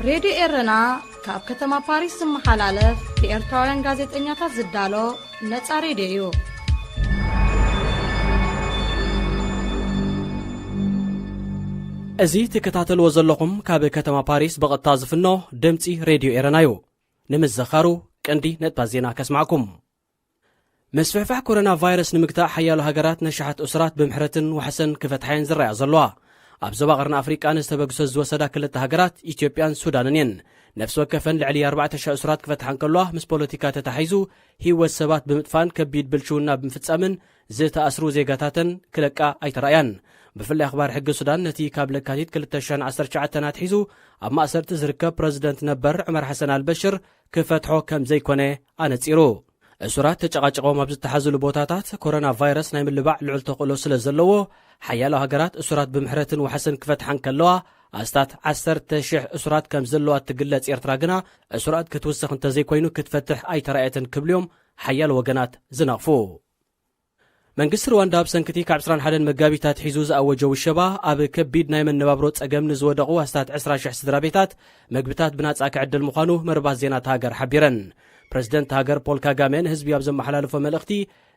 ሬድዮ ኤረና ካብ ከተማ ፓሪስ ዝመሓላለፍ ብኤርትራውያን ጋዜጠኛታት ዝዳሎ ነጻ ሬድዮ እዩ። እዚ ትከታተልዎ ዘለኹም ካብ ከተማ ፓሪስ ብቐጥታ ዝፍኖ ድምጺ ሬድዮ ኤረና እዩ። ንምዝኻሩ ቀንዲ ነጥባት ዜና ከስማዕኩም። ምስፍሕፋሕ ኮሮና ቫይረስ ንምግታእ ሓያሎ ሃገራት ነሻሓት እሱራት ብምሕረትን ዋሕሰን ክፈትሓየን ዝረኣያ ዘለዋ። ኣብ ዞባ ቀርኒ ኣፍሪቃ ንዝተበግሶ ዝወሰዳ ክልተ ሃገራት ኢትዮጵያን ሱዳንን እየን። ነፍሲ ወከፈን ልዕሊ ኣርባዕተ ሽሕ እሱራት ክፈትሓ እንከለዋ፣ ምስ ፖለቲካ ተታሒዙ ህይወት ሰባት ብምጥፋእን ከቢድ ብልሽውና ብምፍጻምን ዝተኣስሩ ዜጋታተን ክለቃ ኣይተራእያን። ብፍላይ ኣኽባሪ ሕጊ ሱዳን ነቲ ካብ ለካቲት ክልተ ሽሕን ዓሰርተ ትሽዓተን ኣትሒዙ ኣብ ማእሰርቲ ዝርከብ ፕረዚደንት ነበር ዑመር ሓሰን ኣልበሽር ክፈትሖ ከም ዘይኮነ ኣነጺሩ። እሱራት ተጨቓጭቖም ኣብ ዝተሓዙሉ ቦታታት ኮሮና ቫይረስ ናይ ምልባዕ ልዑል ተኽእሎ ስለ ዘለዎ፣ ሓያሎ ሃገራት እሱራት ብምሕረትን ዋሕስን ክፈትሓ እንከለዋ፣ ኣስታት ዓሰርተ ሽሕ እሱራት ከም ዘለዋ እትግለጽ ኤርትራ ግና፣ እሱራት ክትውስኽ እንተዘይኮይኑ ክትፈትሕ ኣይተራእየትን ክብሉ እዮም ሓያሎ ወገናት ዝነቕፉ። መንግስቲ ሩዋንዳ ብሰንኪ እቲ ካብ ዕስራን ሓደን መጋቢት ኣትሒዙ ዝኣወጆ ውሸባ፣ ኣብ ከቢድ ናይ መነባብሮ ጸገም ንዝወደቑ ኣስታት ዕስራ ሽሕ ስድራ ቤታት መግብታት ብናጻ ክዕድል ምዃኑ መርባት ዜና እታ ሃገር ሓቢረን። ፕረዚደንት ሃገር ፖል ካጋሜ ንህዝቢ ኣብ ዘመሓላለፎ መልእኽቲ፣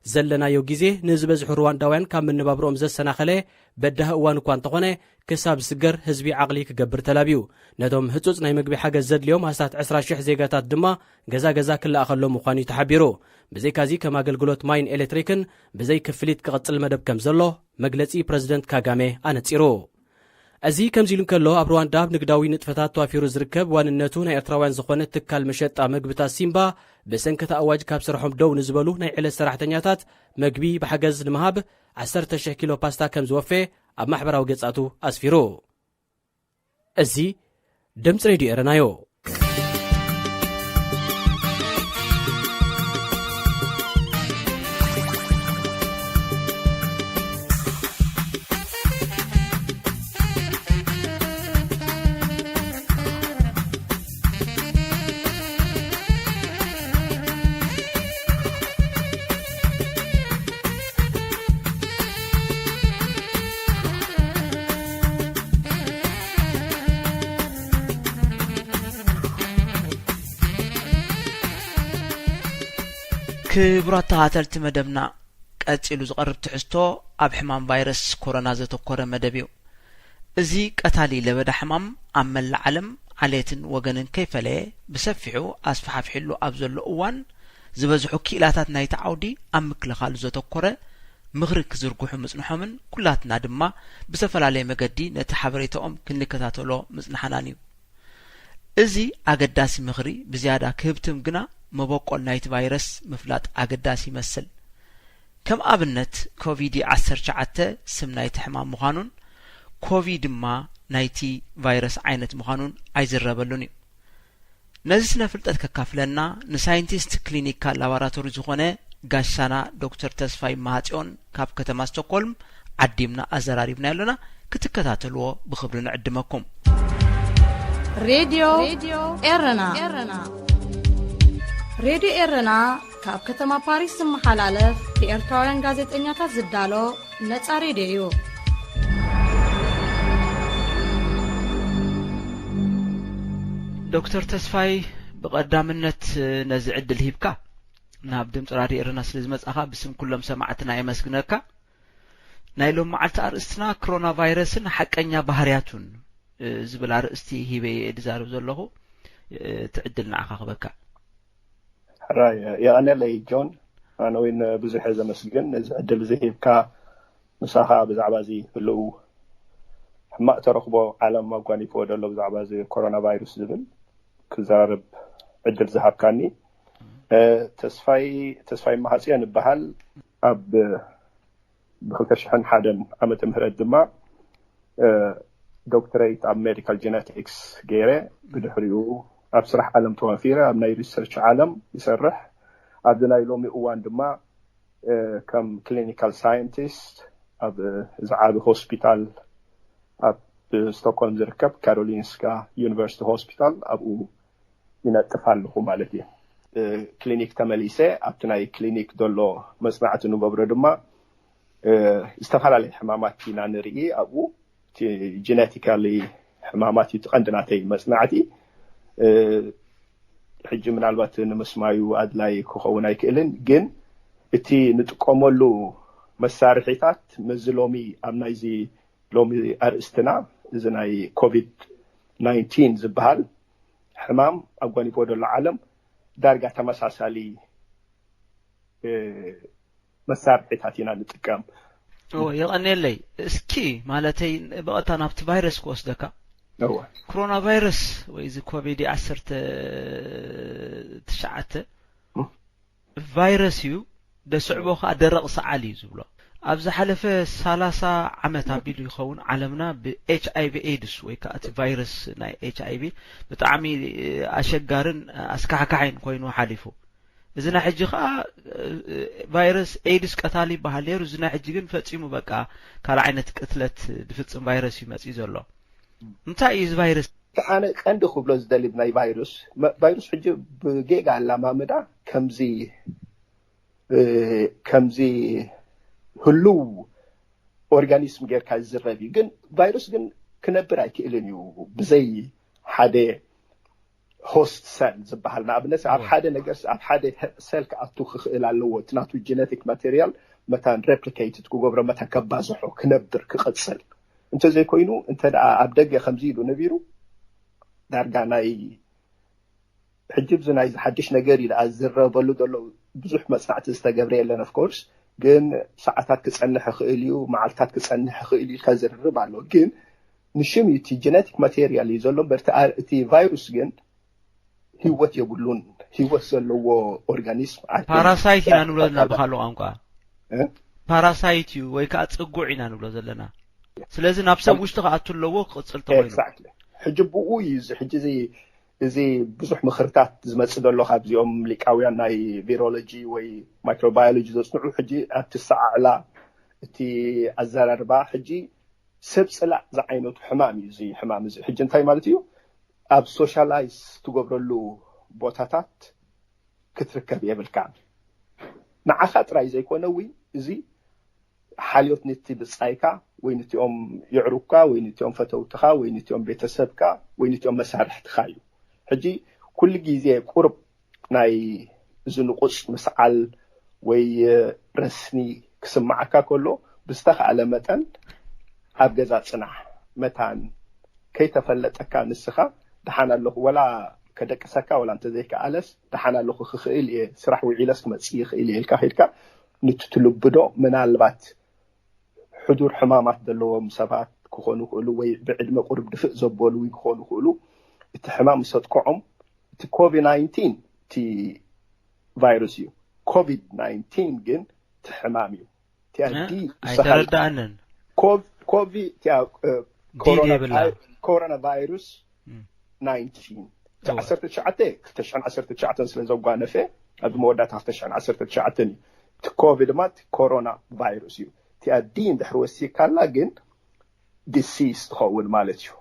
ዘለናዮ ግዜ ንዝበዝሑ ሩዋንዳውያን ካብ መነባብሮኦም ዘሰናኸለ በዳሂ እዋን እኳ እንተኾነ፣ ክሳብ ዝስገር ህዝቢ ዓቕሊ ክገብር ተላብዩ። ነቶም ህጹጽ ናይ መግቢ ሓገዝ ዘድልዮም ኣስታት ዕስራ ሽሕ ዜጋታት ድማ ገዛ ገዛ ክለኣኸሎም ምዃኑ እዩ ተሓቢሩ። ብዘይካዚ ከም ኣገልግሎት ማይን ኤሌክትሪክን ብዘይ ክፍሊት ክቕጽል መደብ ከም ዘሎ መግለጺ ፕረዚደንት ካጋሜ ኣነጺሩ። እዚ ከምዚ ኢሉ እንከሎ፣ ኣብ ሩዋንዳ ኣብ ንግዳዊ ንጥፈታት ተዋፊሩ ዝርከብ ዋንነቱ ናይ ኤርትራውያን ዝኾነ ትካል መሸጣ መግብታት ሲምባ፣ ብሰንኪ እቲ ኣዋጅ ካብ ስርሖም ደው ንዝበሉ ናይ ዕለት ሰራሕተኛታት መግቢ ብሓገዝ ንምሃብ ዓሰርተ ሽሕ ኪሎ ፓስታ ከም ዝወፈየ ኣብ ማሕበራዊ ገጻቱ ኣስፊሩ። እዚ ድምጺ ሬድዮ ኤረናዮ። ክቡራት ተኸታተልቲ መደብና፣ ቀጺሉ ዝቐርብ ትሕዝቶ ኣብ ሕማም ቫይረስ ኮሮና ዘተኮረ መደብ እዩ። እዚ ቀታሊ ለበዳ ሕማም ኣብ መላእ ዓለም ዓሌትን ወገንን ከይፈለየ ብሰፊሑ ኣስፋሕፊሕሉ ኣብ ዘሎ እዋን፣ ዝበዝሑ ክኢላታት ናይቲ ዓውዲ ኣብ ምክልኻሉ ዘተኮረ ምኽሪ ክዝርግሑ ምጽንሖምን፣ ኩላትና ድማ ብዝተፈላለየ መገዲ ነቲ ሓበሬታኦም ክንከታተሎ ምጽናሕናን እዩ። እዚ ኣገዳሲ ምኽሪ ብዝያዳ ክህብትም ግና፣ መበቆል ናይቲ ቫይረስ ምፍላጥ ኣገዳሲ ይመስል። ከም ኣብነት፣ ኮቪድ ዓሰርተ ትሽዓተ ስም ናይቲ ሕማም ምዃኑን፣ ኮቪ ድማ ናይቲ ቫይረስ ዓይነት ምዃኑን ኣይዝረበሉን እዩ። ነዚ ስነ ፍልጠት ከካፍለና፣ ንሳይንቲስት ክሊኒካል ላቦራቶሪ ዝኾነ ጋሻና ዶክተር ተስፋይ መሃጽዮን ካብ ከተማ ስቶኮልም ዓዲምና ኣዘራሪብና ኣሎና። ክትከታተልዎ ብኽብሪ ንዕድመኩም። ሬድዮ ኤረና። ሬድዮ ኤረና ካብ ከተማ ፓሪስ ዝመሓላለፍ ብኤርትራውያን ጋዜጠኛታት ዝዳሎ ነጻ ሬድዮ እዩ። ዶክተር ተስፋይ፣ ብቐዳምነት ነዚ ዕድል ሂብካ ናብ ድምፂ ራድዮ ኤረና ስለ ዝመጻኻ ብስም ኩሎም ሰማዕትና የመስግነካ። ናይ ሎም መዓልቲ ኣርእስትና ኮሮና ቫይረስን ሓቀኛ ባህርያቱን፣ እ፣ ዝብል ኣርእስቲ ሂበ እየ ዝዛረብ ዘለኹ። እ፣ እቲ ዕድል ንዓኻ ክበካ። ሕራይ፣ የቐንየለይ ጆን። ኣነ እውን ብዙሕ እየ ዘመስግን ነዚ ዕድል እዚ ሂብካ፣ ምሳኻ ብዛዕባ እዚ ህልው ሕማቕ ተረኽቦ ዓለም ኣጓኒፍዎ ዘሎ ብዛዕባ እዚ ኮሮና ቫይረስ ዝብል ክዘራረብ ዕድል ዝሃብካኒ። እ፣ ተስፋይ፣ ተስፋይ መሃጽዮን እበሃል። ኣብ ብክልተ ሽሕን ሓደን ዓመተ ምህረት ድማ፣ እ፣ ዶክትሬት ኣብ ሜዲካል ጀነቲክስ ገይረ፣ ብድሕሪኡ ኣብ ስራሕ ዓለም ተዋፊረ፣ ኣብ ናይ ሪሰርች ዓለም ይሰርሕ። ኣብዚ ናይ ሎሚ እዋን ድማ፣ እ፣ ከም ክሊኒካል ሳይንቲስት ኣብ ዝዓቢ ሆስፒታል፣ ኣብ ስቶክሆልም ዝርከብ ካሮሊንስካ ዩኒቨርሲቲ ሆስፒታል፣ ኣብኡ ይነጥፍ ኣለኹ ማለት እዩ። እ፣ ክሊኒክ ተመሊሰ ኣብቲ ናይ ክሊኒክ ዘሎ መጽናዕቲ ንገብሮ ድማ፣ እ፣ ዝተፈላለዩ ሕማማት ኢና ንርኢ ኣብኡ። እቲ ጀነቲካሊ ሕማማት እዩ እቲ ቀንዲ ናተይ መጽናዕቲ። እ፣ ሕጂ ምናልባት ንምስማዩ ኣድላይ ክኸውን ኣይክእልን፣ ግን እቲ ንጥቀመሉ መሳርሒታት፣ መዚ ሎሚ ኣብ ናይዚ ሎሚ ኣርእስትና፣ እዚ ናይ ኮቪድ ናይንቲን ዝበሃል ሕማም ኣጓኒፎ ዘሎ ዓለም፣ ዳርጋ ተመሳሳሊ መሳርሒታት ኢና ንጥቀም። የቐኔለይ። እስኪ ማለተይ ብቐጥታ ናብቲ ቫይረስ ክወስደካ። ኮሮና ቫይረስ ወይ እዚ ኮቪድ ዓሰርተ ትሽዓተ ቫይረስ እዩ። ደስዕቦ ከዓ ደረቕ ሰዓል እዩ ዝብሎ። ኣብ ዝሓለፈ ሰላሳ ዓመት ኣቢሉ ይኸውን ዓለምና ብኤች ኣይቪ ኤድስ ወይ ከዓ እቲ ቫይረስ ናይ ኤች ኣይቪ ብጣዕሚ ኣሸጋርን ኣስካሕካሕን ኮይኑ ሓሊፉ። እዚ ናይ ሕጂ ከዓ ቫይረስ ኤድስ ቀታሊ ይበሃል ነይሩ። እዚ ናይ ሕጂ ግን ፈፂሙ በቃ ካልእ ዓይነት ቅትለት ዝፍፅም ቫይረስ እዩ መፂኡ ዘሎ። እንታይ እዩ እዚ ቫይረስ? ኣነ ቀንዲ ክብሎ ዝደሊ ናይ ቫይሩስ ቫይሩስ ሕጂ ብጌጋ ኣላማምዳ ከምዚ ከምዚ ህሉው ኦርጋኒዝም ጌርካ ዝዝረብ እዩ። ግን ቫይሩስ ግን ክነብር ኣይክእልን እዩ ብዘይ ሓደ ሆስት ሰል ዝበሃል። ንኣብነት ኣብ ሓደ ነገር ኣብ ሓደ ሰል ክኣቱ ክኽእል ኣለዎ። እቲ ናቱ ጀነቲክ ማቴሪያል መታን ሬፕሊኬትድ ክገብሮ፣ መታን ከባዝሖ፣ ክነብር፣ ክቕፅል። እንተዘይኮይኑ እንተ ደኣ ኣብ ደገ ከምዚ ኢሉ ነቢሩ ዳርጋ ናይ ሕጂ እዚ ናይዚ ሓድሽ ነገር እዩ ደኣ ዝረበሉ ዘሎ። ብዙሕ መጽናዕቲ ዝተገብረ የለን። ኦፍኮርስ ግን ሰዓታት ክጸንሕ ይኽእል እዩ፣ መዓልታት ክጸንሕ ይኽእል እዩ ኢልካ ዝርርብ ኣሎ። ግን ንሽም እዩ እቲ ጀነቲክ ማቴሪያል እዩ ዘሎ እምበር እቲ ቫይሩስ ግን ህይወት የብሉን። ህይወት ዘለዎ ኦርጋኒዝም ፓራሳይት ኢና ንብሎ ዘለና ብካልኦ ቋንቋ። ፓራሳይት እዩ ወይ ከዓ ፅጉዕ ኢና ንብሎ ዘለና። ስለዚ ናብ ሰብ ውሽጢ ክኣቱ ኣለዎ ክቕፅል ተኮይኑ። ሕጂ ብኡ እዩ እዚ ሕጂ እዚ እዚ ብዙሕ ምኽርታት ዝመጽእ ዘሎ ካብዚኦም ሊቃውያን ናይ ቪሮሎጂ ወይ ማይክሮባዮሎጂ ዘጽንዑ። ሕጂ ኣብቲ ሰዓዕላ እቲ ኣዘራርባ ሕጂ ሰብ ጽላእ ዝዓይነቱ ሕማም እዩ። እዚ ሕማም እዚ ሕጂ እንታይ ማለት እዩ? ኣብ ሶሻላይዝ ትገብረሉ ቦታታት ክትርከብ የብልካ። ንዓኻ ጥራይ ዘይኮነ እውን እዚ ሓልዮት ነቲ ብጻይካ ወይ ነቲኦም የዕሩክካ ወይ ነቲኦም ፈተውትኻ ወይ ነቲኦም ቤተሰብካ ወይ ነቲኦም መሳርሕትኻ እዩ። ሕጂ ኩሉ ግዜ ቁርብ ናይ ዝንቁጽ ምስዓል ወይ ረስኒ ክስምዓካ ከሎ ብዝተኻእለ መጠን ኣብ ገዛ ጽናሕ። መታን ከይተፈለጠካ ንስኻ ደሓን ኣለኹ ወላ ከደቅሰካ ወላ እንተዘይከኣለስ ደሓን ኣለኹ ክኽእል እየ ስራሕ ውዒለስ ክመጽእ ይኽእል እየ ኢልካ ከይድካ ንቲ ትልብዶ ምናልባት ሕዱር ሕማማት ዘለዎም ሰባት ክኾኑ ይኽእሉ ወይ ብዕድመ ቁርብ ድፍእ ዘበሉ እውን ክኾኑ ይኽእሉ። እቲ ሕማም ምስ ኣጥቅዖም እቲ ኮቪድ ናይንቲን እቲ ቫይረስ እዩ። ኮቪድ ናይንቲን ግን እቲ ሕማም እዩ። እቲኣ ዲ ኣይተረዳኣንን። ኮቪ እቲኣ ኮሮና ቫይሩስ ናይንቲን ዓሰርተ ትሽዓተ ክልተ ሽሕን ዓሰርተ ትሽዓተን ስለ ዘጓነፈ ኣብዚ መወዳእታ ክልተ ሽሕን ዓሰርተ ትሽዓተን እዩ። እቲ ኮቪድ ድማ እቲ ኮሮና ቫይሩስ እዩ። እቲኣ ዲ እንድሕር ወሲካላ ግን ዲሲዝ ትኸውን ማለት እዩ።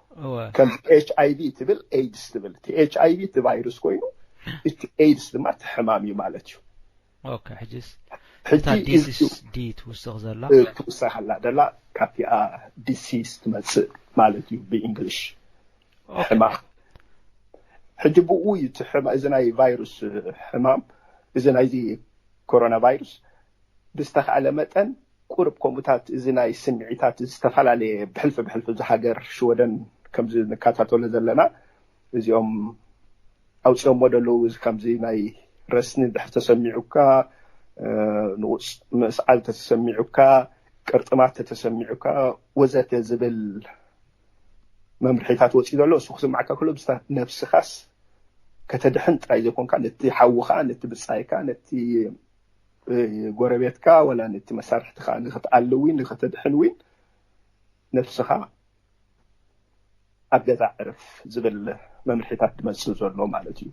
ከም ኤች ኣይቪ ትብል ኤድስ ትብል እቲ ኤች ኣይቪ እቲ ቫይሩስ ኮይኑ እቲ ኤድስ ድማ እቲ ሕማም እዩ ማለት እዩ። ኦኬ ሕጂስ እታ ዲሲዝ ዲ ትውስኽ ዘላ ትውሰኸላ ደላ ካብቲኣ ዲሲዝ ትመፅእ ማለት እዩ ብእንግሊሽ ሕማም። ሕጂ ብኡ እዩ እቲ ሕማ- እዚ ናይ ቫይሩስ ሕማም እዚ ናይዚ ኮሮና ቫይሩስ ብዝተኻእለ መጠን ቁርብ ከምኡታት እዚ ናይ ስምዒታት ዝተፈላለየ ብሕልፊ ብሕልፊ እዚ ሃገር ሽወደን ከምዚ ንከታተሎ ዘለና እዚኦም ኣውፅኦሞ ደለዉ እዚ ከምዚ ናይ ረስኒ ድሕር ተሰሚዑካ ንቁፅ ምስዓል ተተሰሚዑካ ቅርጥማት ተተሰሚዑካ ወዘተ ዝብል መምርሒታት ወፂኡ ዘሎ እሱ ክስማዕካ ከሎ ብስታት ነብስኻስ ከተድሕን ጥራይ ዘይኮንካ ነቲ ሓውኻ ነቲ ብፃይካ ነቲ ጎረቤትካ ወላ ነቲ መሳርሕትኻ ንክትኣሊ እውን ንክተድሕን እውን ነብስኻ ኣብ ገዛ ዕርፍ ዝብል መምርሒታት ዝመፅእ ዘሎ ማለት እዩ።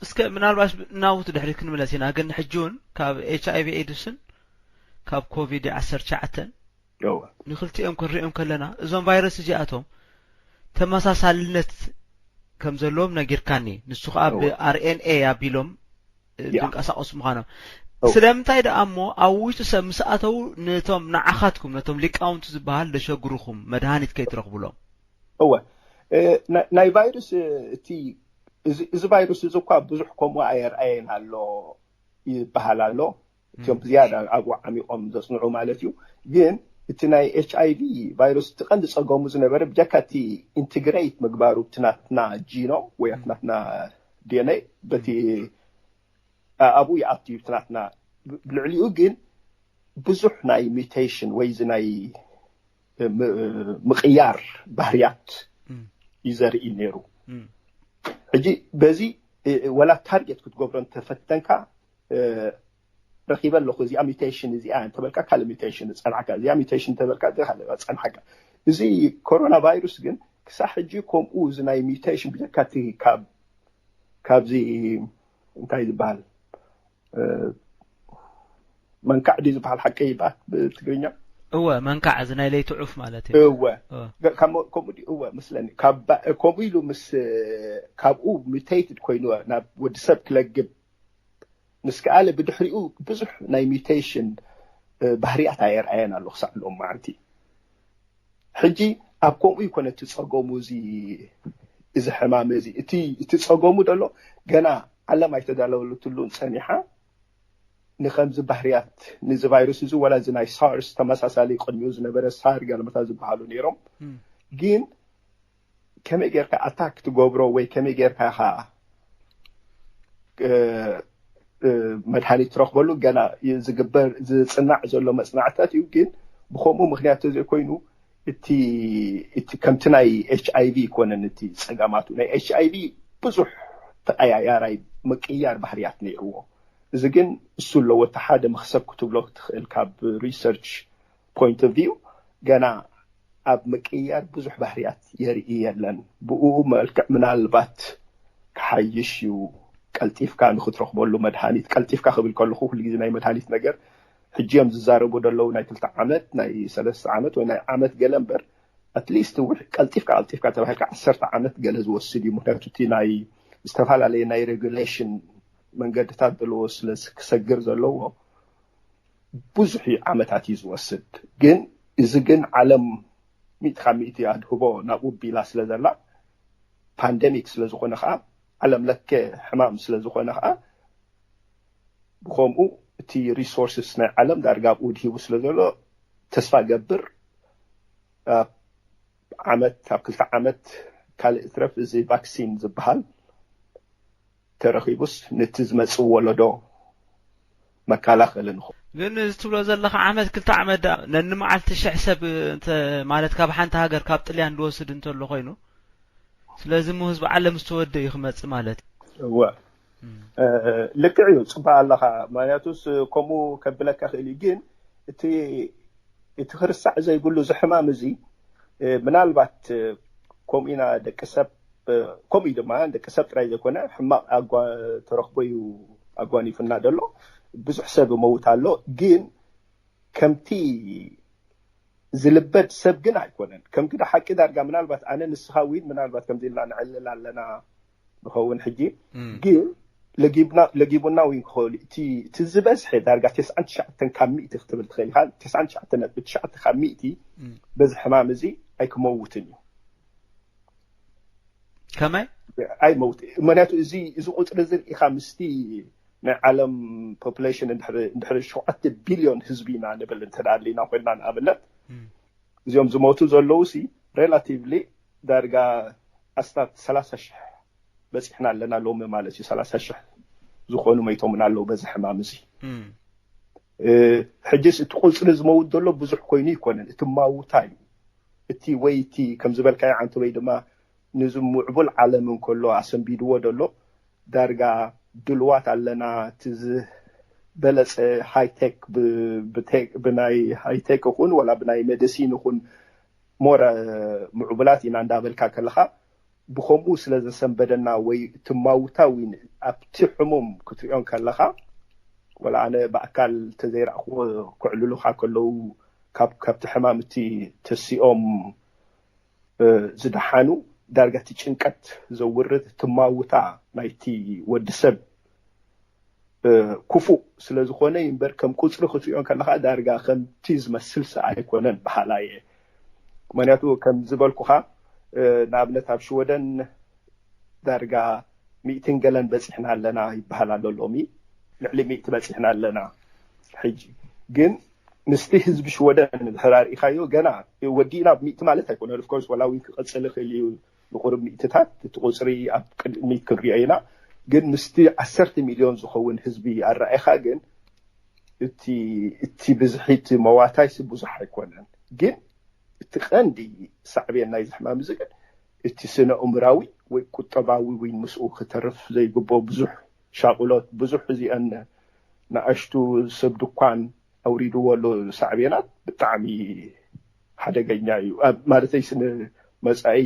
እስከ ምናልባት ናውቲ ድሕሪ ክንምለስ ኢና፣ ግን ሕጂ እውን ካብ ኤች ኣይቪ ኤድስን ካብ ኮቪድ ዓሰርተ ትሽዓተን ንክልቲኦም ክንሪኦም ከለና እዞም ቫይረስ እዚኣቶም ተመሳሳልነት ከም ዘለዎም ነጊርካኒ። ንሱ ከዓ ብኣርኤንኤ ኣቢሎም ዝንቀሳቀሱ ምዃኖም። ስለምንታይ ደኣ እሞ ኣብ ውሽጢ ሰብ ምስ ኣተው ነቶም ንዓኻትኩም ነቶም ሊቃውንቲ ዝበሃል ደሸግሩኹም መድሃኒት ከይትረኽቡሎም? እወ ናይ ቫይረስ እቲ እዚ ቫይረስ እዚ እኳ ብዙሕ ከምኡ ኣየርኣየን ኣሎ ይበሃል ኣሎ። እቲኦም ብዝያዳ ኣብኡ ዓሚቖም ዘፅንዑ ማለት እዩ። ግን እቲ ናይ ኤች ኣይ ቪ ቫይረስ እቲ ቀንዲ ፀገሙ ዝነበረ ብጀካ እቲ ኢንትግሬት ምግባሩ ብቲ ናትና ጂኖም ወይ ኣብቲ ናትና ዲ ኤን ኤ በቲ ኣብኡ ይኣቱ እዩ። ብቲ ናትና ብልዕሊኡ ግን ብዙሕ ናይ ሚውቴሽን ወይ እዚ ናይ ምቕያር ባህርያት እዩ ዘርኢ ነይሩ። ሕጂ በዚ ወላ ታርጌት ክትገብሮ እንተፈተንካ ረኺበ ኣለኹ እዚኣ ሚውቴሽን እዚኣ እንተበልካ ካልእ ሚውቴሽን ዝፀንሓካ እዚኣ ሚውቴሽን እንተበልካ ፀንሓካ። እዚ ኮሮና ቫይሩስ ግን ክሳብ ሕጂ ከምኡ እዚ ናይ ሚውቴሽን ብጀካ እቲ ካብ ካብዚ እንታይ ዝበሃል መንካዕ ድዩ ዝበሃል ሓቀይ ይበሃል ብትግርኛ? እወ መንካዕ እዚ ናይ ለይቲ ዑፍ ማለት እዩ። እወ ከምኡ ድዩ? እወ መስለኒ። ከምኡ ኢሉ ምስ ካብኡ ሚውቴትድ ኮይኑ ናብ ወዲ ሰብ ክለግብ ምስ ከኣለ ብድሕሪኡ ብዙሕ ናይ ሚውቴሽን ባህርያት ኣየርኣየን ኣሎ ክሳዕ ሎም መዓልቲ። ሕጂ ኣብ ከምኡ ይኮነ እቲ ፀገሙ እዚ እዚ ሕማም እዚ እቲ እቲ ፀገሙ ደሎ ገና ዓለም ኣይተዳለወለትሉን ፀኒሓ ንከምዚ ባህርያት ንዚ ቫይረስ እዚ ወላ እዚ ናይ ሳርስ ተመሳሳሊ ቅድሚኡ ዝነበረ ሳር ገለመታት ዝበሃሉ ነይሮም። ግን ከመይ ጌርካ ኣታክ ትገብሮ ወይ ከመይ ጌርካ ኢኻ መድሃኒት ትረኽበሉ ገና ዝግበር ዝፅናዕ ዘሎ መፅናዕትታት እዩ። ግን ብከምኡ ምክንያት ተዘይኮይኑ እቲ ከምቲ ናይ ኤች ኣይ ቪ ይኮነን እቲ ፀገማቱ። ናይ ኤች ኣይ ቪ ብዙሕ ተቀያያራይ ምቅያር ባህርያት ነይርዎ። እዚ ግን እሱ ኣለዎ እቲ ሓደ መክሰብ ክትብሎ ትኽእል ካብ ሪሰርች ፖይንት ኦፍ ቪው ገና ኣብ ምቅያር ብዙሕ ባህርያት የርኢ የለን። ብኡ መልክዕ ምናልባት ክሓይሽ እዩ ቀልጢፍካ ንክትረኽበሉ መድሃኒት። ቀልጢፍካ ክብል ከለኹ ኩሉ ግዜ ናይ መድሃኒት ነገር ሕጂ እዮም ዝዛረቡ ደለዉ ናይ ክልተ ዓመት ናይ ሰለስተ ዓመት ወይ ናይ ዓመት ገለ እምበር ኣትሊስት ቀልጢፍካ ቀልጢፍካ ተባሂልካ ዓሰርተ ዓመት ገለ ዝወስድ እዩ። ምክንያቱ እቲ ናይ ዝተፈላለየ ናይ ሬጉሌሽን መንገድታት ዘለዎ ስለ ክሰግር ዘለዎ ብዙሕ ዓመታት እዩ ዝወስድ። ግን እዚ ግን ዓለም ሚእቲ ካብ ሚእቲ ኣድህቦ ናብኡ ቢላ ስለ ዘላ ፓንደሚክ ስለ ዝኾነ ከዓ ዓለም ለከ ሕማም ስለ ዝኾነ ከዓ ብከምኡ እቲ ሪሶርስስ ናይ ዓለም ዳርጋ ኣብኡ ድሂቡ ስለ ዘሎ ተስፋ ገብር ኣብ ዓመት ኣብ ክልተ ዓመት ካልእ እትረፍ እዚ ቫክሲን ዝበሃል ተረኺቡስ ነቲ ዝመፅእ ወለዶ መከላኸሊ ንኹ ግን እዚ ትብሎ ዘለኻ ዓመት ክልተ ዓመት ዳ ነንመዓልቲ ሽሕ ሰብ እንተ ማለት ካብ ሓንቲ ሃገር ካብ ጥልያን ዝወስድ እንተሎ ኮይኑ ስለዚ ሞ ህዝቢ ዓለም ዝተወደ እዩ ክመፅእ ማለት እዩ። እወ ልክዕ እዩ። ፅቡቅ ኣለኻ። ምክንያቱስ ከምኡ ከብለካ ክእል እዩ። ግን እቲ እቲ ክርስዕ ዘይብሉ እዚ ሕማም እዚ ምናልባት ከምኡ ኢና ደቂ ሰብ ከምኡ ድማ ደቂ ሰብ ጥራይ ዘይኮነ ሕማቕ ኣጓ ተረኽቦ እዩ ኣጓኒፉና ዘሎ። ብዙሕ ሰብ ይመውት ኣሎ። ግን ከምቲ ዝልበድ ሰብ ግን ኣይኮነን። ከም ግደ ሓቂ ዳርጋ ምናልባት ኣነ ንስኻ ዊን ምናልባት ከምዚ ኢልና ንዕልል ኣለና ንኸውን ሕጂ ግን ለጊቡና ዊን ክኸውን እቲ ዝበዝሐ ዳርጋ ተስዓን ትሽዓተን ካብ ሚእቲ ክትብል ትኽእል ኢኻ። ተስዓን ትሽዓተን ነጥቢ ትሽዓተ ካብ ሚእቲ በዚ ሕማም እዚ ኣይክመውትን እዩ። ከመይ ኣይመውት ምክንያቱ እዚ እዚ ቁፅሪ እዚ ርኢኻ ምስቲ ናይ ዓለም ፖፑሌሽን እንድሕሪ ሸውዓተ ቢልዮን ህዝቢ ኢና ንብል እንተደኣ ኣሊና ኮይንና ንኣብነት እዚኦም ዝሞቱ ዘለዉ ሲ ሬላቲቭሊ ዳርጋ ኣስታት ሰላሳ ሽሕ በፂሕና ኣለና ሎሚ ማለት እዩ። ሰላሳ ሽሕ ዝኾኑ መይቶምና ኣለዉ በዚ ሕማም እዚ። ሕጅስ እቲ ቁፅሪ ዝመውት ዘሎ ብዙሕ ኮይኑ ይኮነን፣ እቲ ማውታ እዩ። እቲ ወይ እቲ ከም ዝበልካዮ ዓንተበይ ድማ ንዚ ምዕቡል ዓለም እንከሎ ኣሰንቢድዎ ደሎ ዳርጋ ድልዋት ኣለና። እቲ ዝበለፀ ሃይቴክ ብናይ ሃይቴክ ይኹን ወላ ብናይ ሜዲሲን ይኹን ሞረ ምዕቡላት ኢና እንዳበልካ ከለኻ ብኸምኡ ስለ ዘሰንበደና ወይ እቲ ማውታ ዊን ኣብቲ ሕሙም ክትሪኦን ከለኻ ወላ ኣነ ብኣካል ተዘይረእክዎ ክዕልሉኻ ከለዉ ካብ ካብቲ ሕማም እቲ ተሲኦም ዝደሓኑ ዳርጋ እቲ ጭንቀት ዘውርድ እቲ ማውታ ናይቲ ወዲ ሰብ ክፉእ ስለ ዝኾነ እምበር ከም ቁፅሪ ክትሪኦ ከለኻ ዳርጋ ከምቲ ዝመስል ሰ ኣይኮነን በሃላ እየ። ምክንያቱ ከም ዝበልኩኻ ንኣብነት ኣብ ሽወደን ዳርጋ ሚእትን ገለን በፂሕና ኣለና ይበሃል ኣሎ። ሎሚ ልዕሊ ሚእቲ በፂሕና ኣለና። ሕጂ ግን ምስቲ ህዝቢ ሽወደን እንድሕር ኣርኢኻዮ፣ ገና ወዲእና ሚእቲ ማለት ኣይኮነን። ኦፍኮርስ ዋላ እውን ክቐፅል ይኽእል እዩ ንቁሩብ ሚእትታት፣ እቲ ቁፅሪ ኣብ ቅድሚት ክንሪኦ ኢና። ግን ምስቲ ዓሰርተ ሚልዮን ዝኸውን ህዝቢ ኣረኣኢኻ ግን እቲ እቲ ብዝሒ እቲ መዋታይ ሲ ብዙሕ ኣይኮነን። ግን እቲ ቀንዲ ሳዕቤን ናይዚ ሕማም እዚ ግን እቲ ስነ እምራዊ ወይ ቁጠባዊ ወይ ምስኡ ክተርፍ ዘይግብኦ ብዙሕ ሻቕሎት፣ ብዙሕ እዚአን ንኣሽቱ ሰብ ድኳን ኣውሪድዎ ኣሎ ሳዕቤናት ብጣዕሚ ሓደገኛ እዩ። ኣብ ማለተይ ስነ መጻኢ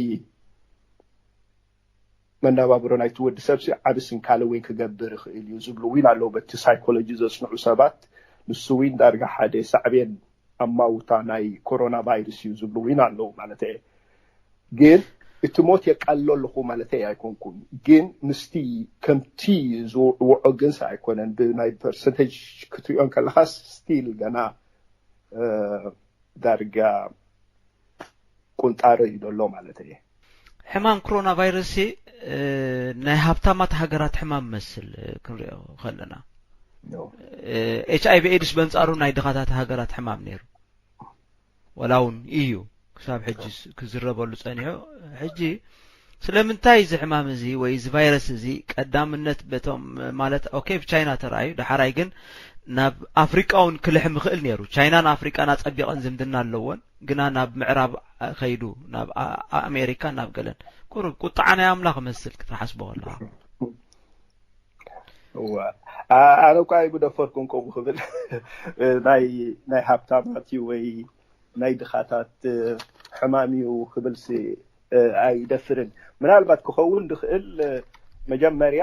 መናባብሮ ናይቲ ወዲ ሰብ ሲ ዓቢ ስንካለ ወይ ክገብር ይኽእል እዩ ዝብሉ እውን ኣለዉ። በቲ ሳይኮሎጂ ዘጽንዑ ሰባት ንሱ እውን ዳርጋ ሓደ ሳዕቤን ኣማውታ ናይ ኮሮና ቫይረስ እዩ ዝብሉ እውን ኣለዉ ማለት እየ። ግን እቲ ሞት የቃልሎ ኣለኹ ማለት ኣይኮንኩን። ግን ምስቲ ከምቲ ዝውዕኦ ግንስ ኣይኮነን። ብናይ ፐርሰንቴጅ ክትሪኦ ከለኻ ስቲል ገና እ፣ ዳርጋ ቁንጣሮ እዩ ዘሎ ማለት እየ። ሕማም ኮሮና ቫይረስ ሲ፣ እ፣ ናይ ሃብታማት ሃገራት ሕማም መስል፣ እ፣ ክንሪኦ ከለና፣ ኖ። ኤች ኣይ ቪ ኤድስ በንጻሩ ናይ ድኻታት ሃገራት ሕማም ነይሩ። ወላ እውን እዩ ክሳብ ሕጂ ስ-፣ ክዝረበሉ ጸኒሑ። ሕጂ ስለምንታይ እዚ ሕማም እዚ ወይ እዚ ቫይረስ እዚ ቀዳምነት በቶም ማለት ኦኬ ብቻይና ተራእዩ፣ ዳሕራይ ግን ናብ ኣፍሪቃ እውን ክልሕም ይኽእል ነይሩ። ቻይናን ኣፍሪቃን ኣጸቢቐን ዝምድና ኣለወን፣ ግና ናብ ምዕራብ ከይዱ ናብ ኣ-፣ ኣሜሪካ ናብ ገለን ቁሩብ ቁጥዓ ናይ ኣምላኽ መስል ክትሓስቦ ከለኻ። እዋ፣ ኣ-፣ ኣነ እኳ ኣይምደፈርኩን ከምኡ ክብል። ናይ ናይ ሃብታማት እዩ ወይ ናይ ድኻታት ሕማም እዩ ክብልሲ ኣይደፍርን። ምናልባት ክኸውን ዝኽእል መጀመርያ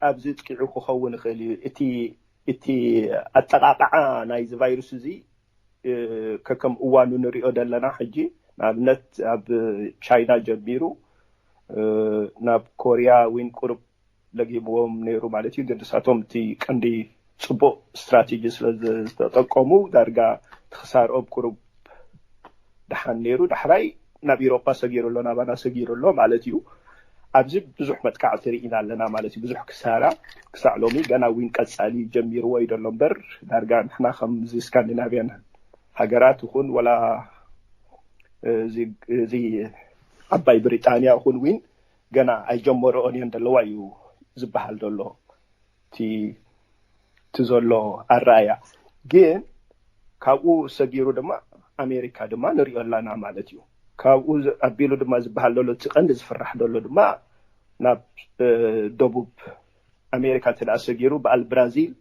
ኣብዚ ጥቂዑ ክኸውን ይኽእል እዩ። እቲ እቲ ኣጠቓቕዓ ናይዚ ቫይረስ እዚ ከከም እዋኑ ንሪኦ ዘለና ሕጂ፣ ንኣብነት ኣብ ቻይና ጀሚሩ ናብ ኮርያ እውን ቁሩብ ለጊምዎም ነይሩ ማለት እዩ። ግን ንሳቶም እቲ ቀንዲ ጽቡቕ ስትራቴጂ ስለ ዝተጠቀሙ ዳርጋ እቲ ክሳርኦም ቁሩብ ደሓን ነይሩ። ዳሕራይ ናብ ኢሮፓ ሰጊሩ ኣሎ፣ ናባና ሰጊሩ ኣሎ ማለት እዩ። ኣብዚ ብዙሕ መጥቃዕቲ ርኢና ኣለና ማለት እዩ። ብዙሕ ክሳራ ክሳዕ ሎሚ ገና እውን ቀጻሊ ጀሚርዎ እዩ ዘሎ እምበር ዳርጋ ንሕና ከምዚ ስካንዲናቪያን ሃገራት ይኹን ወላ እዚ ዓባይ ብሪጣንያ ይኹን እውን ገና ኣይጀመርኦን እየን ዘለዋ እዩ ዝበሃል ዘሎ እቲ እቲ ዘሎ ኣረኣያ። ግን ካብኡ ሰጊሩ ድማ ኣሜሪካ ድማ ንሪኦ ኣለና ማለት እዩ። ካብኡ ኣቢሉ ድማ ዝበሃል ዘሎ እቲ ቀንዲ ዝፍራሕ ዘሎ ድማ ናብ ደቡብ ኣሜሪካ እንተ ደኣ ሰጊሩ በዓል ብራዚል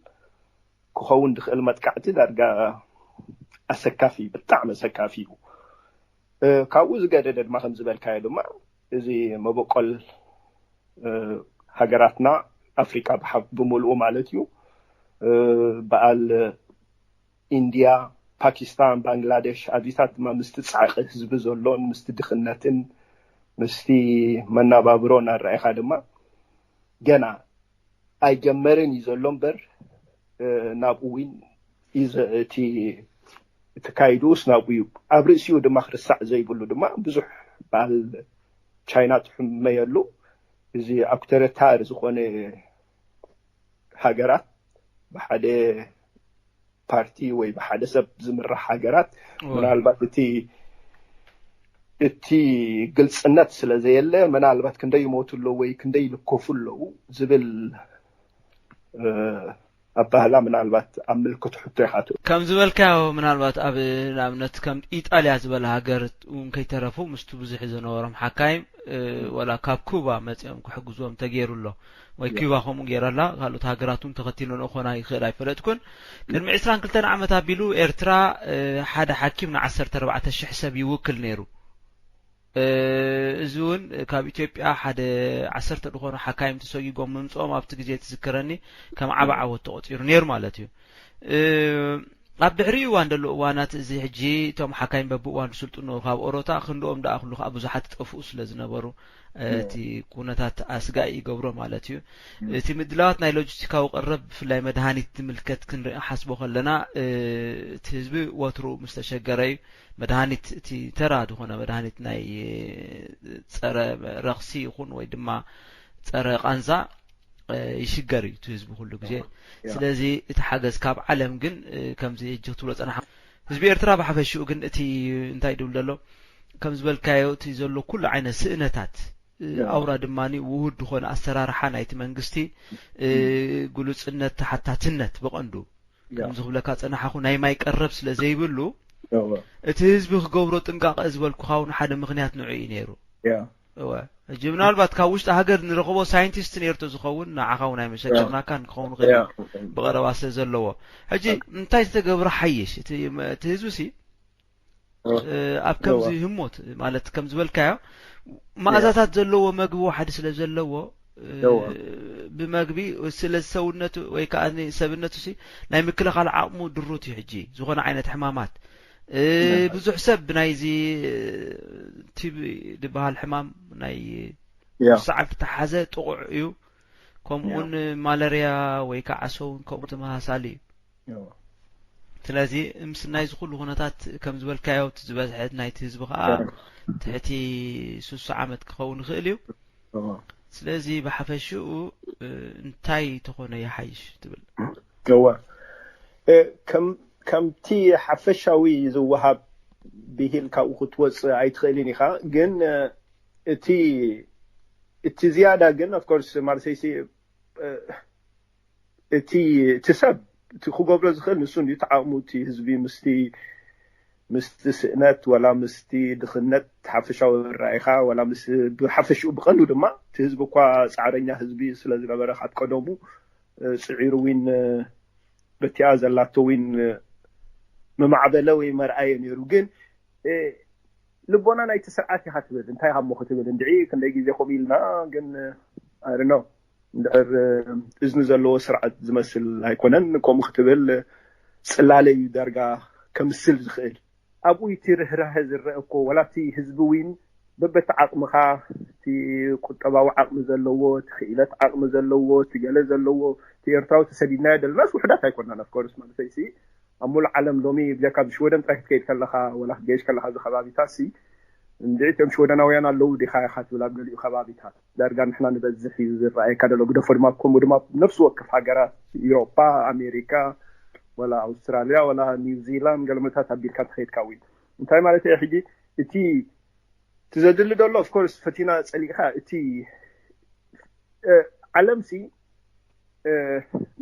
ክኸውን ዝኽእል መጥቃዕቲ ዳርጋ ኣሰካፊ፣ ብጣዕሚ ኣሰካፊ እዩ። ካብኡ ዝገደደ ድማ ከም ዝበልካዮ ድማ እዚ መበቆል ሃገራትና ኣፍሪካ ብምልኡ ማለት እዩ በዓል ኢንድያ፣ ፓኪስታን፣ ባንግላደሽ ኣብዚታት ድማ ምስቲ ፃዕቂ ህዝቢ ዘሎን ምስቲ ድኽነትን ምስቲ መናባብሮን ኣረኣይካ ድማ ገና ኣይጀመርን እዩ ዘሎ እምበር ናብኡ እውን እዩ እቲ ተካይዱስ ናብኡ እዩ። ኣብ ርእሲኡ ድማ ክርሳዕ ዘይብሉ ድማ ብዙሕ በዓል ቻይና ትሕመየሉ እዚ ኣኩተረታር ዝኾነ ሃገራት ብሓደ ፓርቲ ወይ ብሓደ ሰብ ዝምራሕ ሃገራት ምናልባት እቲ እቲ ግልፅነት ስለ ዘየለ ምናልባት ክንደይ ይሞቱ ኣለዉ ወይ ክንደይ ይልከፉ ኣለዉ ዝብል ኣባህላ ምናልባት ኣብ ምልክት ሕቶ ይሓቱ። ከም ዝበልካዮ ምናልባት ኣብ ንኣብነት ከም ኢጣልያ ዝበለ ሃገር እውን ከይተረፉ ምስቲ ብዙሕ ዝነበሮም ሓካይም ወላ ካብ ኩባ መፂኦም ክሕግዝዎም ተገይሩ ኣሎ ወይ ኩባ ከምኡ ገይራላ ካልኦት ሃገራት እውን ተኸቲሎን እኾና ይኽእል ኣይፈለጥኩን። ቅድሚ ዕስራን ክልተን ዓመት ኣቢሉ ኤርትራ ሓደ ሓኪም ንዓሰርተ ኣርባዕተ ሽሕ ሰብ ይውክል ነይሩ። እዚ እውን ካብ ኢትዮጵያ ሓደ ዓሰርተ ዝኾኑ ሓካይም ተሰጊጎም ምምፅኦም ኣብቲ ግዜ ትዝክረኒ ከም ዓቢ ዓወት ተቆፂሩ ነይሩ ማለት እዩ። ኣብ ድሕሪኡ እዋን ዘሎ እዋናት እዚ ሕጂ እቶም ሓካይም በብእዋኑ ዝስልጥኑ ካብ ኦሮታ ክንድኦም ደኣ ኩሉ ከዓ ብዙሓት ይጠፍኡ ስለ ዝነበሩ እቲ ኩነታት ኣስጋኢ ይገብሮ ማለት እዩ። እቲ ምድላዋት ናይ ሎጂስቲካዊ ቀረብ ብፍላይ መድሃኒት ዝምልከት ክንርኢ ሓስቦ ከለና እቲ ህዝቢ ወትሩ ምስ ተሸገረ እዩ መድሃኒት እቲ ተራ ዝኾነ መድሃኒት ናይ ፀረ ረኽሲ ይኹን ወይ ድማ ጸረ ቃንዛ ይሽገር እዩ እቲ ህዝቢ ኩሉ ግዜ። ስለዚ እቲ ሓገዝ ካብ ዓለም ግን ከምዚ እጅ ክትብሎ ጸናሓ ህዝቢ ኤርትራ ብሓፈሽኡ ግን እቲ እንታይ ድብል ዘሎ ከም ዝበልካዮ እቲ ዘሎ ኩሉ ዓይነት ስእነታት ኣውራ ድማ ውሁድ ዝኾነ ኣሰራርሓ ናይቲ መንግስቲ፣ ግሉጽነት፣ ተሓታትነት ብቐንዱ ከምዚ ክብለካ ጸናሓኹ ናይ ማይ ቀረብ ስለ ዘይብሉ እቲ ህዝቢ ክገብሮ ጥንቃቐ ዝበልኩኻ እውን ሓደ ምኽንያት ንዑ እዩ ነይሩ። እወ ሕጂ ምናልባት ካብ ውሽጢ ሃገር ንረኽቦ ሳይንቲስት ነይሩ ተዝኸውን ንዓኻ እውን ኣይመሰከርናካን ክኸውን ይኽእል እዩ ብቐረባ ስለ ዘለዎ። ሕጂ እንታይ ዝተገብረ ሓይሽ እቲ ህዝቢ ሲ ኣብ ከምዚ ህሞት ማለት ከም ዝበልካዮ ማእዛታት ዘለዎ መግቢ ዋሕዲ ስለ ዘለዎ ብመግቢ ስለ ሰውነቱ ወይ ከዓ ሰብነቱ ሲ ናይ ምክልኻል ዓቕሙ ድሩት እዩ። ሕጂ ዝኾነ ዓይነት ሕማማት ብዙሕ ሰብ ብናይዚ ቲቢ ዝበሃል ሕማም ናይ ሰዓል ተተሓዘ ጥቑዕ እዩ። ከምኡውን ማለርያ ወይ ከዓ ዓሶ እውን ከምኡ ተመሳሳሊ እዩ። ስለዚ ምስ ናይዚ ኩሉ ኩነታት ከም ዝበልካዮ እቲ ዝበዝሐ ናይቲ ህዝቢ ከዓ ትሕቲ ስሱ ዓመት ክኸውን ይኽእል እዩ። ስለዚ ብሓፈሽኡ እንታይ ተኾነ ይሓይሽ ትብል? እወ ከምቲ ሓፈሻዊ ዝወሃብ ብሂል ካብኡ ክትወፅእ ኣይትኽእልን ኢኻ። ግን እቲ እቲ ዝያዳ ግን ኦፍኮርስ ማለተይሲ እቲ እቲ ሰብ እቲ ክገብሮ ዝኽእል ንሱ እንድዩ ተዓቕሙ እቲ ህዝቢ ምስቲ ምስቲ ስእነት ወላ ምስቲ ድኽነት ሓፈሻዊ ራኢኻ ወላ ምስ ብሓፈሽኡ ብቐንዱ ድማ እቲ ህዝቢ እኳ ፃዕረኛ ህዝቢ ስለ ዝነበረ ካብ ቀደሙ ፅዒሩ ዊን በቲኣ ዘላቶ ዊን መማዕበለ ወይ መርኣየ ነይሩ። ግን ልቦና ናይቲ ስርዓት ኢኻ ትብል እንታይ ኢኻ እሞ ክትብል እንድዒ ክንደይ ግዜ ከምኡ ኢልና ግን ኣርኖ እንድሕር እዝኒ ዘለዎ ስርዓት ዝመስል ኣይኮነን። ከምኡ ክትብል ፅላለ እዩ ዳርጋ ከምስል ዝኽእል። ኣብኡ እቲ ርህራሀ ዝረአ እኮ ወላ እቲ ህዝቢ ዊን በበቲ ዓቕምኻ እቲ ቁጠባዊ ዓቕሚ ዘለዎ እቲ ክኢለት ዓቕሚ ዘለዎ እቲ ገለ ዘለዎ እቲ ኤርትራዊ ተሰዲድናዮ ደለናስ ውሕዳት ኣይኮናን። ኦፍኮርስ ማለተይሲ ኣብ ሙሉእ ዓለም ሎሚ ብጀካ ብሽወደን ጥራይ ክትከይድ ከለኻ ወላ ክትገይሽ ከለኻ እዚ ከባቢታት ሲ እንድዒ እቶም ሽወደናውያን ኣለዉ ዲኻ ኢኻ ትብል ኣብ ገሊኡ ከባቢታት ዳርጋ ንሕና ንበዝሕ እዩ ዝረኣየካ ደሎ ግደፎ ድማ ከምኡ ድማ ነፍሲ ወከፍ ሃገራት ኢሮፓ ኣሜሪካ ወላ ኣውስትራልያ ወላ ኒውዚላንድ ገለመታት ኣቢልካ ተኸይድካ እውን እንታይ ማለት እየ ሕጂ እቲ እቲ ዘድሊ ደሎ ኦፍኮርስ ፈቲና ፀሊእካ እቲ ዓለም ሲ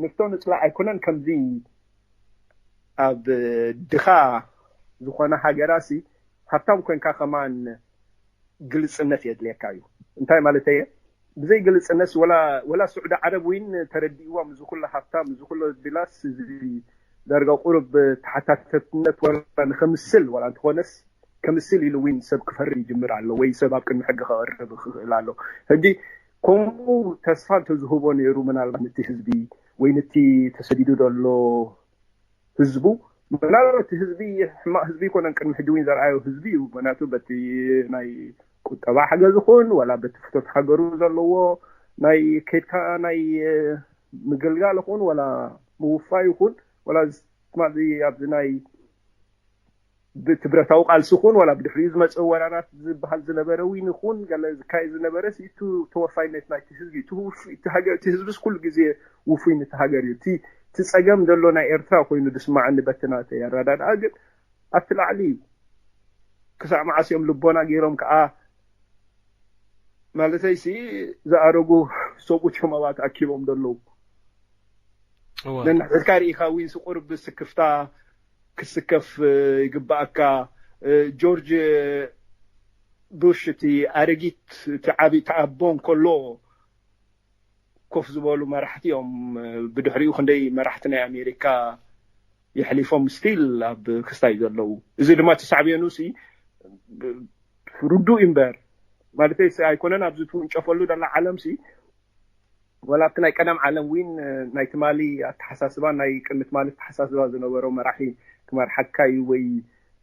ንፍቶ ንፅላእ ኣይኮነን ከምዚ ኣብ ድኻ ዝኾነ ሃገራ ሲ ሃብታም ኮንካ ከማን ግልፅነት የድልየካ እዩ እንታይ ማለት እየ ብዘይ ግልፅነት ወላ ስዑዲ ዓረብ ወይን ተረዲእዋ ምዚ ኩሉ ሃብታም ምዚ ኩሉ ቢላስ እዚ ዳርጋ ቁሩብ ተሓታተትነት ወላ ንከምስል ወላ እንተኾነስ ከምስል ኢሉ እውን ሰብ ክፈርድ ይጅምር ኣሎ ወይ ሰብ ኣብ ቅድሚ ሕጊ ከቐርብ ክኽእል ኣሎ። ሕጂ ከምኡ ተስፋ እንተዝህቦ ነይሩ ምናልባት ነቲ ህዝቢ ወይ ነቲ ተሰዲዱ ዘሎ ህዝቡ ምናልባት እቲ ህዝቢ ሕማቕ ህዝቢ ይኮነን ቅድሚ ሕጂ እውን ዘርኣዮ ህዝቢ እዩ። ምክንያቱ በቲ ናይ ቁጠባ ሓገዝ ይኹን ዋላ በቲ ፍቶት ሃገሩ ዘለዎ ናይ ከድካ ናይ ምግልጋል ይኹን ዋላ ምውፋይ ይኹን ዋላ ኣብዚ ኣብዚ ናይ ብቲ ብረታዊ ቃልሲ ይኹን ዋላ ብድሕሪኡ ዝመፀ ወራራት ዝበሃል ዝነበረ ዊን ይኹን ገለ ዝካየድ ዝነበረ ሲ እቲ ተወፋይነት ናይቲ ህዝቢ እዩ። እቲ ውፉይ እቲ ሃገር እቲ ህዝብስ ኩሉ ግዜ ውፉይ ነቲ ሃገር እዩ። እቲ እቲ ፀገም ዘሎ ናይ ኤርትራ ኮይኑ ዝስማዓኒ በቲ ናተይ ኣረዳድኣ ግን ኣብቲ ላዕሊ እዩ። ክሳዕ መዓስ እዮም ልቦና ገይሮም ከዓ ማለተይሲ ዝኣረጉ ሰብኡት እዮም ኣብኣ ተኣኪቦም ዘለዉ። ነንሕድካ ርኢኻ ዊንስ ቁርብ ስክፍታ ክስከፍ ይግባኣካ። ጆርጅ ቡሽ እቲ ኣረጊት እቲ ዓቢ እቲ ኣቦ እንከሎ ኮፍ ዝበሉ መራሕቲ እዮም። ብድሕሪኡ ክንደይ መራሕቲ ናይ ኣሜሪካ የሕሊፎም ስቲል ኣብ ክስታይ ዘለዉ። እዚ ድማ ተሳዕቤኑ ሲ ርዱእ እዩ እምበር ማለተይ ሲ ኣይኮነን ኣብዚ ትውንጨፈሉ ደላ ዓለም ሲ ወላ ኣብቲ ናይ ቀደም ዓለም ዊን ናይ ትማሊ ኣተሓሳስባ ናይ ቅድሚ ትማሊ ኣተሓሳስባ ዝነበሮ መራሒ ክመርሓካ እዩ ወይ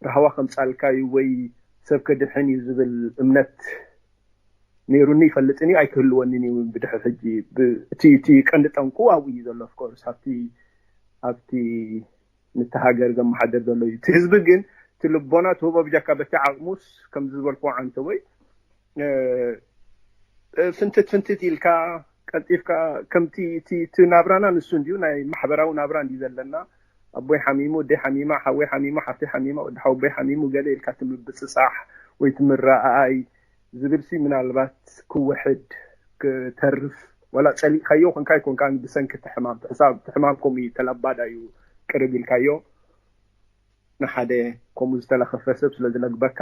ራህዋ ከምፃልካ እዩ ወይ ሰብ ከድሕን እዩ ዝብል እምነት ነይሩኒ ይፈልጥን እዩ ኣይክህልወንን እዩ ብድሕር ሕጂ እቲ እቲ ቀንዲ ጠንቁ ኣብኡ እዩ ዘሎ ኦፍኮርስ ኣብቲ ኣብቲ ነቲ ሃገር ዘመሓደር ዘሎ እዩ እቲ ህዝቢ ግን እቲ ልቦና ትህቦ ብጀካ በቲ ዓቕሙስ ከምዚ ዝበልክዎ ዓንተቦይ ፍንትት ፍንትት ኢልካ ቀልጢፍካ፣ ከምቲ እቲ ናብራና ንሱ እንዲዩ፣ ናይ ማሕበራዊ ናብራ እንዲዩ ዘለና። ኣቦይ ሓሚሙ፣ ኣደይ ሓሚማ፣ ሓወይ ሓሚሙ፣ ሓፍተይ ሓሚማ፣ ወዲ ሓወቦይ ሓሚሙ፣ ገለ ኢልካ ትምብፅፃሕ ወይ ትምረኣኣይ ዝብል ሲ ምናልባት ክወሕድ ክተርፍ፣ ዋላ ፀሊእካዮ ኮንካ ኣይኮንካ፣ ብሰንኪ እቲ ሕማም፣ እቲ ሕሳብ እቲ ሕማም ከምኡ እዩ፣ ተላባዳ እዩ ቅርብ ኢልካዮ። ንሓደ ከምኡ ዝተለኸፈ ሰብ ስለ ዝለግበካ፣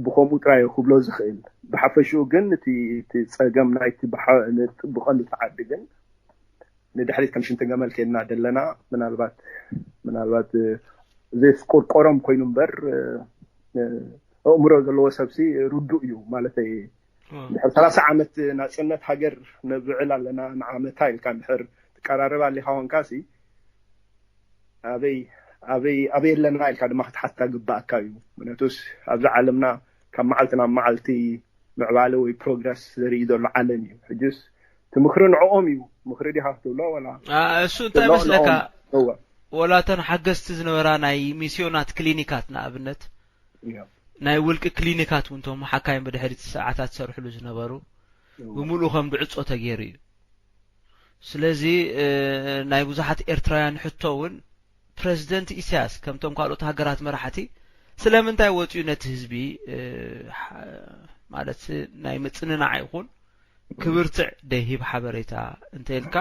ብኸምኡ ጥራይ ክብሎ ዝኽእል። ብሓፈሽኡ ግን እቲ ጸገም ናይቲ ብቐንዱ ተዓዲ ግን ንድሕሪት ከም ሽንቲ ገመል ከድና ደለና። ምናልባት ምናልባት ዘይፍቁር ቆሮም ኮይኑ እምበር፣ ኣእምሮ ዘለዎ ሰብሲ ርዱእ እዩ። ማለተይ፣ ድሕሪ ሰላሳ ዓመት ናጽነት ሃገር ነብዕል ኣለና፣ ንዓመታ ኢልካ ድሕር ትቀራረብ ኣሊኻ ኮንካ ሲ ኣበይ ኣበይ ኣበይ ኣለና ኢልካ ድማ ክትሓትታ ግባኣካ እዩ። ምክንያቱስ ኣብዚ ዓለምና ካብ መዓልቲ ናብ መዓልቲ ምዕባለ ወይ ፕሮግረስ ዘርኢ ዘሎ ዓለም እዩ። ሕጅስ እቲ ምክሪ ንዕኦም እዩ። ምክሪ ዲኻ ክትብሎ ወላ እሱ እንታይ መስለካ? ወላ እተን ሓገዝቲ ዝነበራ ናይ ሚስዮናት ክሊኒካት ንኣብነት ናይ ውልቂ ክሊኒካት እውን ቶም ሓካይም ብድሕሪት ሰዓታት ዝሰርሕሉ ዝነበሩ ብምሉኡ ከም ድዕጾ ተገይሩ እዩ። ስለዚ ናይ ብዙሓት ኤርትራውያን ሕቶ እውን ፕረዚደንት ኢሳያስ ከምቶም ካልኦት ሃገራት መራሕቲ ስለምንታይ ወፂኡ ነቲ ህዝቢ ማለት ናይ ምፅንናዕ ይኹን ክብርትዕ ደይሂብ ሓበሬታ እንተ ኢልካ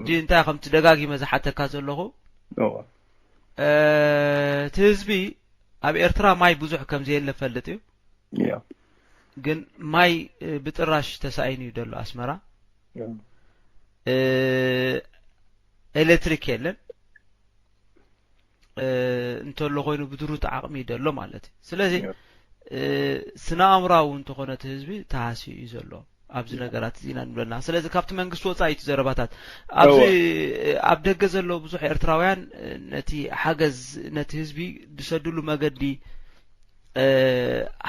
ዲ እንታይ ከምቲ ደጋጊመ ዝሓተካ ዘለኹ እቲ ህዝቢ ኣብ ኤርትራ ማይ ብዙሕ ከም ዘየለ ፈልጥ እዩ። ግን ማይ ብጥራሽ ተሳኢኑ እዩ ዘሎ ኣስመራ። ኤሌክትሪክ የለን። እንተሎ ኮይኑ ብድሩት ዓቕሚ እዩ ዘሎ ማለት እዩ። ስለዚ ስነ ኣእምራዊ እንተኾነ እቲ ህዝቢ ተሃስዩ እዩ ዘሎ ኣብዚ ነገራት እዚ ኢና ንብለና። ስለዚ ካብቲ መንግስቲ ወፃኢ እቲ ዘረባታት ኣብዚ ኣብ ደገ ዘለዉ ብዙሕ ኤርትራውያን ነቲ ሓገዝ ነቲ ህዝቢ ዝሰድሉ መገዲ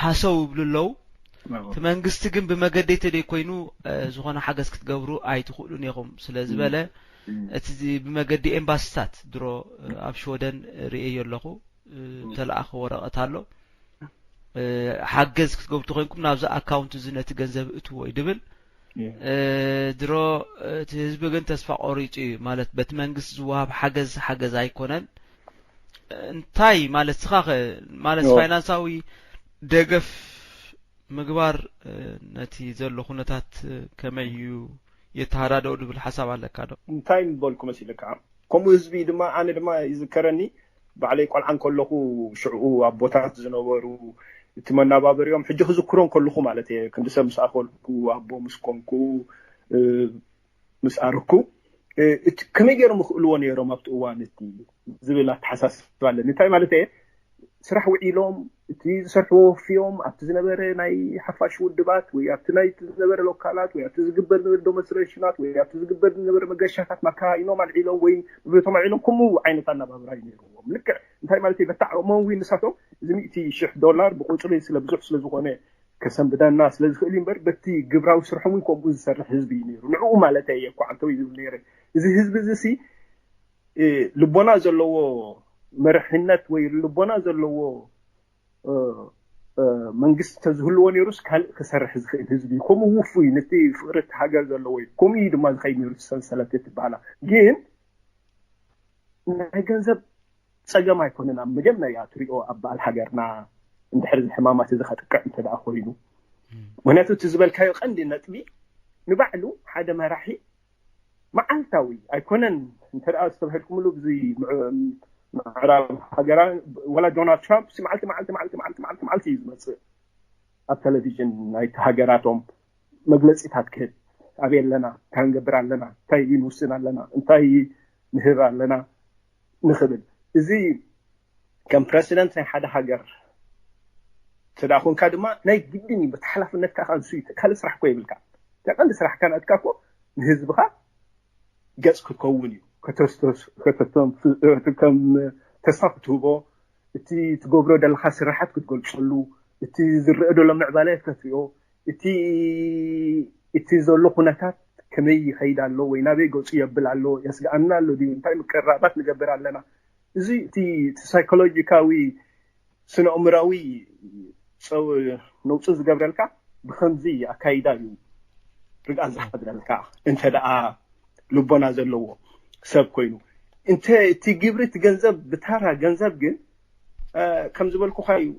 ሃሰው ይብሉ ኣለዉ። እቲ መንግስቲ ግን ብመገደይ ተደይ ኮይኑ ዝኾነ ሓገዝ ክትገብሩ ኣይትኽእሉን ኢኹም ስለ ዝበለ እቲ ብመገዲ ኤምባሲታት ድሮ ኣብ ሽወደን ርእየዮ ኣለኹ። ተለኣኸ ወረቐት ኣሎ። ሓገዝ ክትገብሩ ተኮይንኩም ናብዚ ኣካውንት እዚ ነቲ ገንዘብ እትዎ እዩ ድብል። ድሮ እቲ ህዝቢ ግን ተስፋ ቆሪፁ እዩ ማለት በቲ መንግስቲ ዝወሃብ ሓገዝ ሓገዝ ኣይኮነን። እንታይ ማለት ስኻ ማለት ፋይናንሳዊ ደገፍ ምግባር ነቲ ዘሎ ኩነታት ከመይ እዩ የተሃዳደኡ ድብል ሓሳብ ኣለካ ዶ? እንታይ ምበልኩ መሲልካ? ከምኡ ህዝቢ ድማ ኣነ ድማ ይዝከረኒ ባዕለይ ቆልዓ እንከለኹ ሽዕኡ ኣቦታት ዝነበሩ እቲ መናባበሪኦም ሕጂ ክዝክሮ እንከለኹ ማለት እየ ክንዲ ሰብ ምስ ኣኸልኩ ኣቦ ምስ ኮንኩ ምስ ኣረኩ እቲ ከመይ ገይሮም ይኽእልዎ ነይሮም ኣብቲ እዋን እቲ ዝብል ኣተሓሳስባ ኣለኒ። እንታይ ማለት እየ ስራሕ ውዒሎም እቲ ዝሰርሕዎ ወፍዮም ኣብቲ ዝነበረ ናይ ሓፋሽ ውድባት ወይ ኣብቲ ናይ ዝነበረ ሎካላት ወይ ኣብቲ ዝግበር ዝነበረ ዶሞንስትሬሽናት ወይ ኣብቲ ዝግበር ዝነበረ መገሻታት ማካይኖም ኣልዒሎም ወይ ንብረቶም ኣልዒሎም ከምኡ ዓይነት ኣናባብራ እዩ ነይርዎም። ልክዕ እንታይ ማለት እዩ በታዕሞም ውን ንሳቶም እዚ ሚእቲ ሽሕ ዶላር ብቁፅሪ ስለ ብዙሕ ስለ ዝኾነ ከሰንብደና ስለ ዝኽእል እዩ እምበር በቲ ግብራዊ ስርሖም ውን ከምኡ ዝሰርሕ ህዝቢ እዩ ነይሩ። ንዕኡ ማለት እየ እኳ ዓንተው ዝብል ነይረ። እዚ ህዝቢ እዚ ሲ ልቦና ዘለዎ መርሕነት ወይ ልቦና ዘለዎ መንግስቲ ተዝህልዎ ነይሩስ ካልእ ክሰርሕ ዝኽእል ህዝቢ እዩ። ከምኡ ውፉይ ነቲ ፍቅሪ እቲ ሃገር ዘለዎ እዩ። ከምኡ እዩ ድማ ዝኸይድ ነይሩ እቲ ሰንሰለት እትበሃላ ግን ናይ ገንዘብ ፀገም ኣይኮነን። ኣብ መጀመርያ ትሪኦ ኣብ በዓል ሃገርና እንድሕር እዚ ሕማማት እዚ ከጥቅዕ እንተ ደኣ ኮይኑ ምክንያቱ እቲ ዝበልካዮ ቀንዲ ነጥቢ ንባዕሉ ሓደ መራሒ መዓልታዊ ኣይኮነን እንተ ደኣ ዝተባህልኩምሉ ብዙ ምዕራብ ሃገራ ወላ ዶናልድ ትራምፕ ሲ መዓልቲ መዓልቲ መዓልቲ መዓልቲ መዓልቲ መዓልቲ እዩ ዝመፅእ ኣብ ቴሌቪዥን ናይቲ ሃገራቶም መግለፂታት ክህብ ኣበይ ኣለና እንታይ ንገብር ኣለና እንታይ ንውስን ኣለና እንታይ ንህብ ኣለና ንኽብል እዚ ከም ፕረሲደንት ናይ ሓደ ሃገር እንተ ደኣ ኮንካ ድማ ናይ ግድን እዩ በቲ ሓላፍነትካ ከኣ ንሱ እዩ ካልእ ስራሕ እኮ የብልካ እታ ቀንዲ ስራሕካ ናትካ እኮ ንህዝብኻ ገጽ ክትከውን እዩ ከም ተስፋ ክትህቦ እቲ ትገብሮ ዘለኻ ስራሓት ክትገልጸሉ እቲ ዝረአ ዘሎ ምዕባለያት ከትሪኦ እቲ እቲ ዘሎ ኩነታት ከመይ ይኸይድ ኣሎ ወይ ናበይ ገጹ የብል ኣሎ የስግኣና ኣሎ ድዩ እንታይ ምቅርራባት ንገብር ኣለና እዚ እቲ ሳይኮሎጂካዊ ስነ ኣእምራዊ ነውፂ ዝገብረልካ ብከምዚ ኣካይዳ እዩ ርግኣት ዝሓድረልካ፣ እንተ ደኣ ልቦና ዘለዎ ሰብ ኮይኑ። እንተ እቲ ግብሪ፣ እቲ ገንዘብ፣ ብታራ ገንዘብ ግን ከም ዝበልኩኻ እዩ።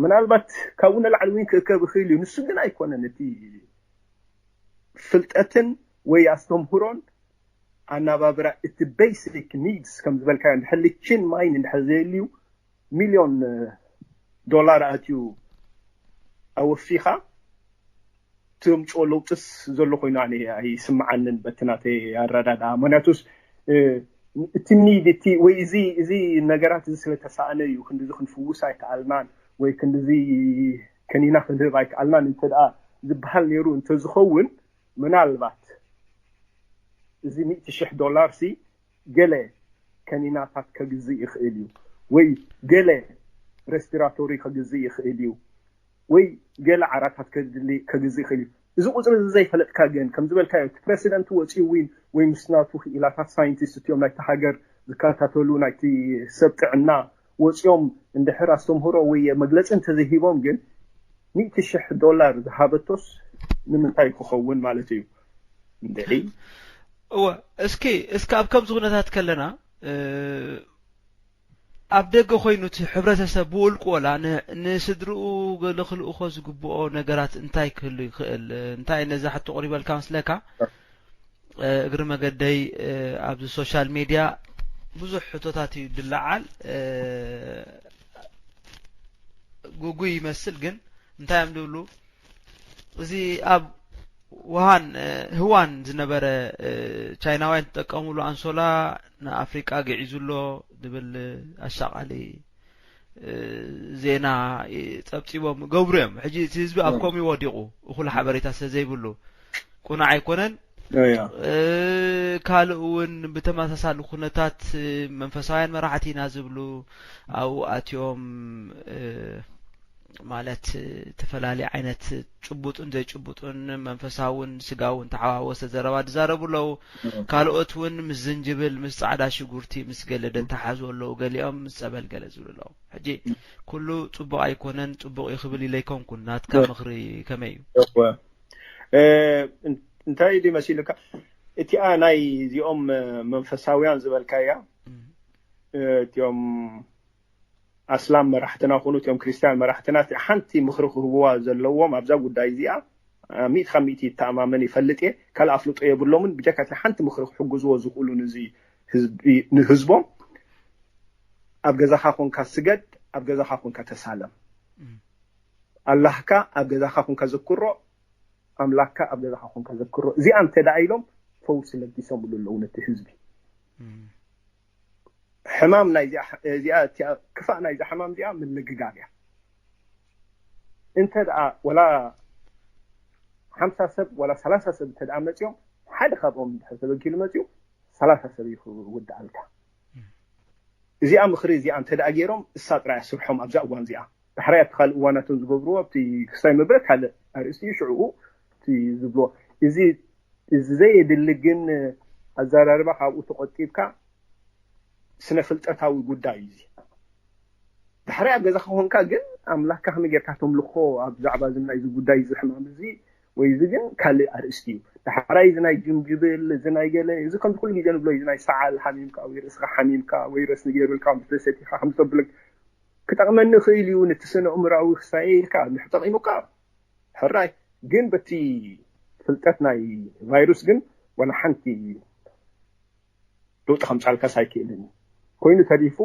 ምናልባት ካብኡ ንላዕሊ እውን ክእከብ ይኽእል እዩ። ንሱ ግን ኣይኮነን እቲ ፍልጠትን ወይ ኣስተምህሮን ኣናባብራ፣ እቲ ቤሲክ ኒድስ ከም ዝበልካዮ፣ እንድሕር ልችን ማይን እንድሕር ዘየልዩ፣ ሚልዮን ዶላር ኣትዩ ኣወፊኻ ትምፅኦ ለውጥስ ዘሎ ኮይኑ ኣነ ኣይስምዓንን፣ በቲ ናተይ ኣረዳድኣ። ምክንያቱስ እቲ ኒድ እቲ ወይ እዚ እዚ ነገራት እዚ ስለተሳእነ እዩ ክንዲዚ ክንፍውስ ኣይከኣልናን ወይ ክንዲዚ ከኒና ክንህብ ኣይከኣልናን እንተ ደኣ ዝበሃል ነይሩ እንተዝኸውን፣ ምናልባት እዚ ሚእቲ ሽሕ ዶላር ሲ ገለ ከኒናታት ከግዝእ ይኽእል እዩ፣ ወይ ገለ ሬስፒራቶሪ ከግዝእ ይኽእል እዩ፣ ወይ ገለ ዓራታት ከድሊ ከግዝእ ይኽእል እዩ። እዚ ቁፅሪ እዚ ዘይፈለጥካ ግን ከም ዝበልካዮ እቲ ፕረሲደንት ወፂኡ ዊን ወይ ምስ ናቱ ክኢላታት ሳይንቲስት እትዮም ናይቲ ሃገር ዝከታተሉ ናይቲ ሰብ ጥዕና ወፂኦም እንድሕር ኣስተምህሮ ወይ መግለፂ እንተዘይሂቦም ግን ሚእቲ ሽሕ ዶላር ዝሃበቶስ ንምንታይ ክኸውን ማለት እዩ? እንድዒ እወ እስኪ እስኪ ኣብ ከምዚ ኩነታት ከለና ኣብ ደገ ኮይኑ እቲ ሕብረተሰብ ብውልቁ ወላ ንስድርኡ ገለ ክልእኾ ዝግብኦ ነገራት እንታይ ክህሉ ይኽእል? እንታይ ነዛ ሕቶ ቅሪበልካ መስለካ? እግሪ መገደይ ኣብዚ ሶሻል ሜድያ ብዙሕ ሕቶታት እዩ ድለዓል። ጉጉይ ይመስል ግን እንታይ እዮም ድብሉ እዚ ኣብ ውሃን ህዋን ዝነበረ ቻይናውያን ዝጠቀምሉ ኣንሶላ ንኣፍሪቃ ግዒዙ ኣሎ ዝብል ኣሻቃሊ ዜና ጸብጺቦም ገብሩ እዮም። ሕጂ እቲ ህዝቢ ኣብ ከምኡ ወዲቑ እኹል ሓበሬታ ስለ ዘይብሉ ቁኑዕ ኣይኮነን። ካልእ እውን ብተመሳሳሊ ኩነታት መንፈሳውያን መራሕቲ ኢና ዝብሉ ኣብኡ ኣትዮም ማለት ዝተፈላለዩ ዓይነት ጭቡጥን ዘይጭቡጥን መንፈሳውን ስጋውን ተሓዋወሰ ዘረባ ዝዛረቡ ኣለዉ። ካልኦት እውን ምስ ዝንጅብል ምስ ፃዕዳ ሽጉርቲ ምስ ገለ ደተሓዙ ኣለዉ። ገሊኦም ምስ ፀበል ገለ ዝብሉ ኣለዉ። ሕጂ ኩሉ ፅቡቕ ኣይኮነን፣ ፅቡቕ እዩ ክብል ኢለ ኣይኮንኩን። ናትካ ምኽሪ ከመይ እዩ? እንታይ ድ መሲልካ እቲኣ ናይ እዚኦም መንፈሳውያን ዝበልካያ እቲኦም ኣስላም መራሕትና ኮኑ እቲኦም ክርስትያን መራሕትና ሓንቲ ምኽሪ ክህብዋ ዘለዎም ኣብዛ ጉዳይ እዚኣ ሚእቲ ካብ ሚእቲ ይተኣማመን ይፈልጥ እየ። ካልእ ኣፍልጦ የብሎምን። ብጀካ እቲ ሓንቲ ምኽሪ ክሕግዝዎ ዝኽእሉ ንህዝቦም ኣብ ገዛኻ ኮንካ ስገድ፣ ኣብ ገዛኻ ኮንካ ተሳለም። ኣላህካ ኣብ ገዛኻ ኮንካ ዘክሮ፣ ኣምላክካ ኣብ ገዛኻ ኮንካ ዘክሮ። እዚኣ እንተ ደኣ ኢሎም ፈውሲ ለጊሶምሉ ኣለዉ ነቲ ህዝቢ። ሕማም ናይዚኣ እዚኣ እቲኣ ክፋእ ናይዛ ሕማም እዚኣ ምልግጋብ እያ። እንተ ደኣ ወላ ሓምሳ ሰብ ወላ ሰላሳ ሰብ እንተ ደኣ መፂኦም ሓደ ካብኦም እንድሕር ተበኪሉ መፂኡ ሰላሳ ሰብ እዩ ክውድኣልካ። እዚኣ ምኽሪ እዚኣ እንተ ደኣ ገይሮም እሳ ጥራይ ስርሖም ኣብዛ እዋን እዚኣ። ዳሕራይ ኣብቲ ካልእ እዋናቶም ዝገብርዎ ኣብቲ ክስታይ መበለት ካልእ ኣርእስቲ እዩ። ሽዕኡ እቲ ዝብልዎ እዚ እዚ ዘየድሊ ግን ኣዘራርባ ካብኡ ተቆጢብካ ስነ ፍልጠታዊ ጉዳይ እዩ። ዳሕራይ ኣብ ገዛኻ ኮንካ ግን ኣምላክካ ከመይ ጌርካ ተምልኾ ኣብ ዛዕባ እዚ ናይ እዚ ጉዳይ እዚ ሕማም እዚ ወይ እዚ ግን ካልእ ኣርእስቲ እዩ። ዳሕራይ እዚ ናይ ጅንጅብል እዚ ናይ ገለ እዚ ከምዚ ኩሉ ግዜ ንብሎ እዚ ናይ ሰዓል ሓሚምካ ወይ ርእስኻ ሓሚምካ ወይ ረስኒ ገይሩልካ ምስ ተሰቲኻ ከም ዘብለክ ክጠቕመኒ ይኽእል እዩ ነቲ ስነ ኣእምሮኣዊ ክሳየ ኢልካ እንድሕር ጠቒሙካ ሕራይ። ግን በቲ ፍልጠት ናይ ቫይሩስ ግን ዋላ ሓንቲ ለውጢ ከምጻልካስ ኣይክእልን እዩ። ኮይኑ ተሪፉ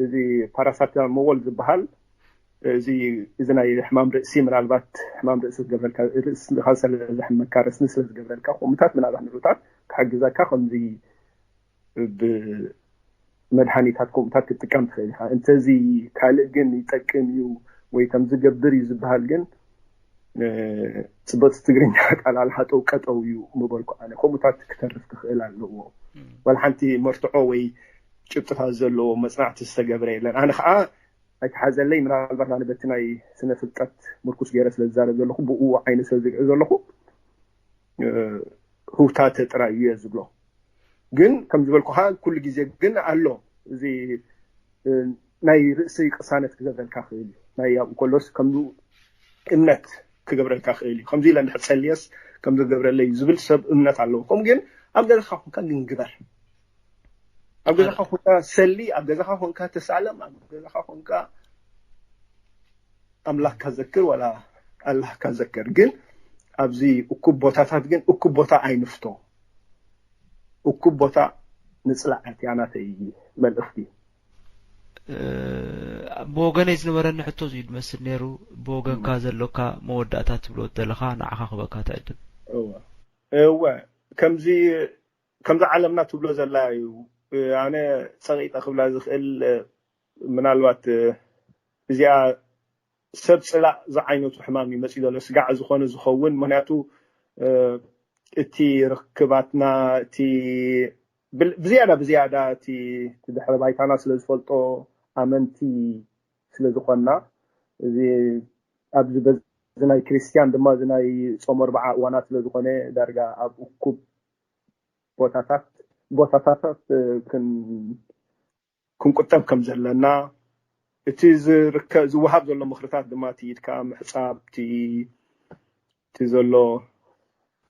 እዚ ፓራሳታሞል ዝበሃል እዚ እዚ ናይ ሕማም ርእሲ ምናልባት ሕማም ርእሲ ዝገብረልካ ርእስኻ ስለ ዘሕመካ ረስኒ ስለ ዝገብረልካ ከምኡታት ምናልባት ንዑታት ክሕግዘካ ከምዚ ብመድሃኒታት ከምኡታት ክትጥቀም ትኽእል ኢኻ። እንተዚ ካልእ ግን ይጠቅም እዩ ወይ ከም ዝገብር እዩ ዝበሃል ግን ጽብቕቲ ትግርኛ ቃል ኣላ ሃጠው ቀጠው እዩ ምበልኩ ኣነ። ከምኡታት ክተርፍ ክኽእል ኣለዎ። ዋላ ሓንቲ መርትዖ ወይ ጭብጥታት ዘለዎ መጽናዕቲ ዝተገብረ የለን። ኣነ ከዓ ኣይተሓዘለይ ምናልባት ኣነ በቲ ናይ ስነ ፍልጠት ምርኩስ ገይረ ስለ ዝዛረብ ዘለኹ ብኡ ዓይነ ስለ ዝርኢ ዘለኹ ህውታተ ጥራይ እዩ ዝብሎ። ግን ከም ዝበልኩኻ ኩሉ ግዜ ግን ኣሎ እዚ ናይ ርእሲ ቅሳነት ክገብረልካ ክእል እዩ። ናይ ኣብኡ ከሎስ ከም እምነት ክገብረልካ ክእል እዩ። ከምዚ ኢለ እንድሕር ጸልየስ ከም ዝገብረለይ ዝብል ሰብ እምነት ኣለዎ። ከምኡ ግን ኣብ ገዛኻ ኮንካ ግን ግበር። ኣብ ገዛኻ ኮንካ ሰሊ፣ ኣብ ገዛኻ ኮንካ ተሳለም፣ ኣብ ገዛኻ ኮንካ ኣምላኽካ ዘክር፣ ዋላ ኣላህካ ዘክር። ግን ኣብዚ እኩብ ቦታታት ግን እኩብ ቦታ ኣይንፍቶ። እኩብ ቦታ ንጽላዕ እያ ናተይ መልእኽቲ። ብወገነይ ዝነበረኒ ሕቶ እዩ ዝመስል ነይሩ። ብወገንካ ዘሎካ መወዳእታ ትብሎ ዘለኻ ንዓኻ ክበካ ትዕድም። እወ ከምዚ ከምዚ ዓለምና ትብሎ ዘላ እዩ። ኣነ ጸቂጠ ክብላ ዝኽእል ምናልባት እዚኣ ሰብ ጽላእ ዝዓይነቱ ሕማም እዩ መጺእ ዘሎ፣ ስጋዕ ዝኾነ ዝኸውን። ምክንያቱ እቲ ርክባትና እቲ ብዝያዳ ብዝያዳ እቲ ድሕረ ባይታና ስለ ዝፈልጦ፣ ኣመንቲ ስለ ዝኾንና፣ እዚ ኣብዚ በዚ ናይ ክርስትያን ድማ እዚ ናይ ጾም ኣርብዓ እዋናት ስለ ዝኾነ፣ ዳርጋ ኣብ እኩብ ቦታታት ቦታታት ክንቁጠብ ከም ዘለና፣ እቲ ዝወሃብ ዘሎ ምኽርታት ድማ እቲ ኢድካ ምሕጻብ፣ እቲ ዘሎ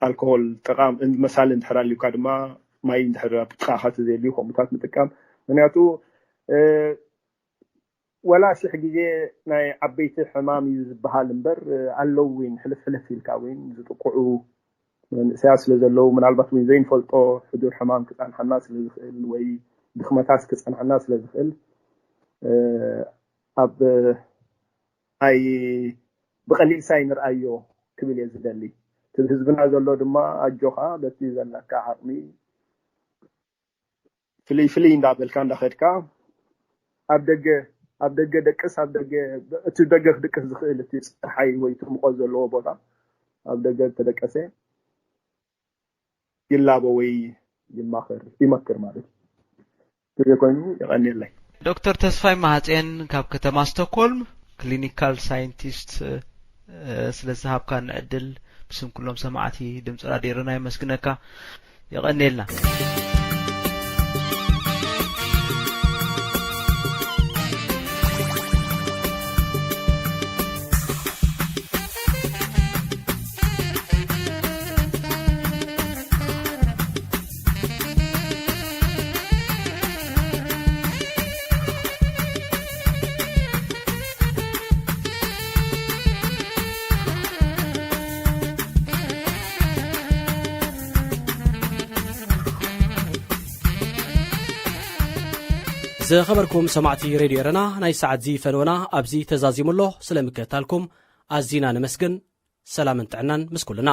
ኣልኮሆል ጠቃም መሳሊ እንድሕር ኣልዩካ ድማ፣ ማይ እንድሕር ኣብ ጥቃኻ ተዘየልዩ ከምኡታት ምጥቃም። ምክንያቱ ወላ ሽሕ ግዜ ናይ ዓበይቲ ሕማም እዩ ዝበሃል እምበር፣ ኣለዉ እውን ሕልፍ ሕልፍ ኢልካ እውን ዝጥቅዑ መንእሰያት ስለ ዘለዉ፣ ምናልባት እውን ዘይንፈልጦ ሕዱር ሕማም ክጸንሓና ስለ ዝኽእል ወይ ድኽመታት ክጸንሓና ስለ ዝኽእል፣ ኣብ ኣይ ብቐሊል ሳይ ንርኣዮ ክብል እየ ዝደሊ። እቲ ህዝብና ዘሎ ድማ ኣጆኻ በቲ ዘለካ ዓቕሚ ፍልይ ፍልይ እንዳበልካ እንዳኸድካ ኣብ ደገ ኣብ ደገ ደቅስ ኣብ ደገ እቲ ደገ ክድቅስ ዝኽእል እቲ ፀሓይ ወይ እቲ ሙቐት ዘለዎ ቦታ ኣብ ደገ ተደቀሰ ይላቦ ወይ ይማኸር ይመክር ማለት እዩ። ግዜ ኮይኑ የቐንየለይ። ዶክተር ተስፋይ ማሃጼን ካብ ከተማ ስቶክሆልም ክሊኒካል ሳይንቲስት ስለ ዝሃብካኒ ዕድል ብስም ኩሎም ሰማዕቲ ድምፂ ራድዮ ኤረና የመስግነካ። የቐንየልና። ዝኸበርኩም ሰማዕቲ ሬድዮ ኤረና፣ ናይ ሰዓት እዚ ፈነወና ኣብዚ ተዛዚሙ ኣሎ። ስለ ምክትታልኩም ኣዚና ነመስግን። ሰላምን ጥዕናን ምስ ኩልና።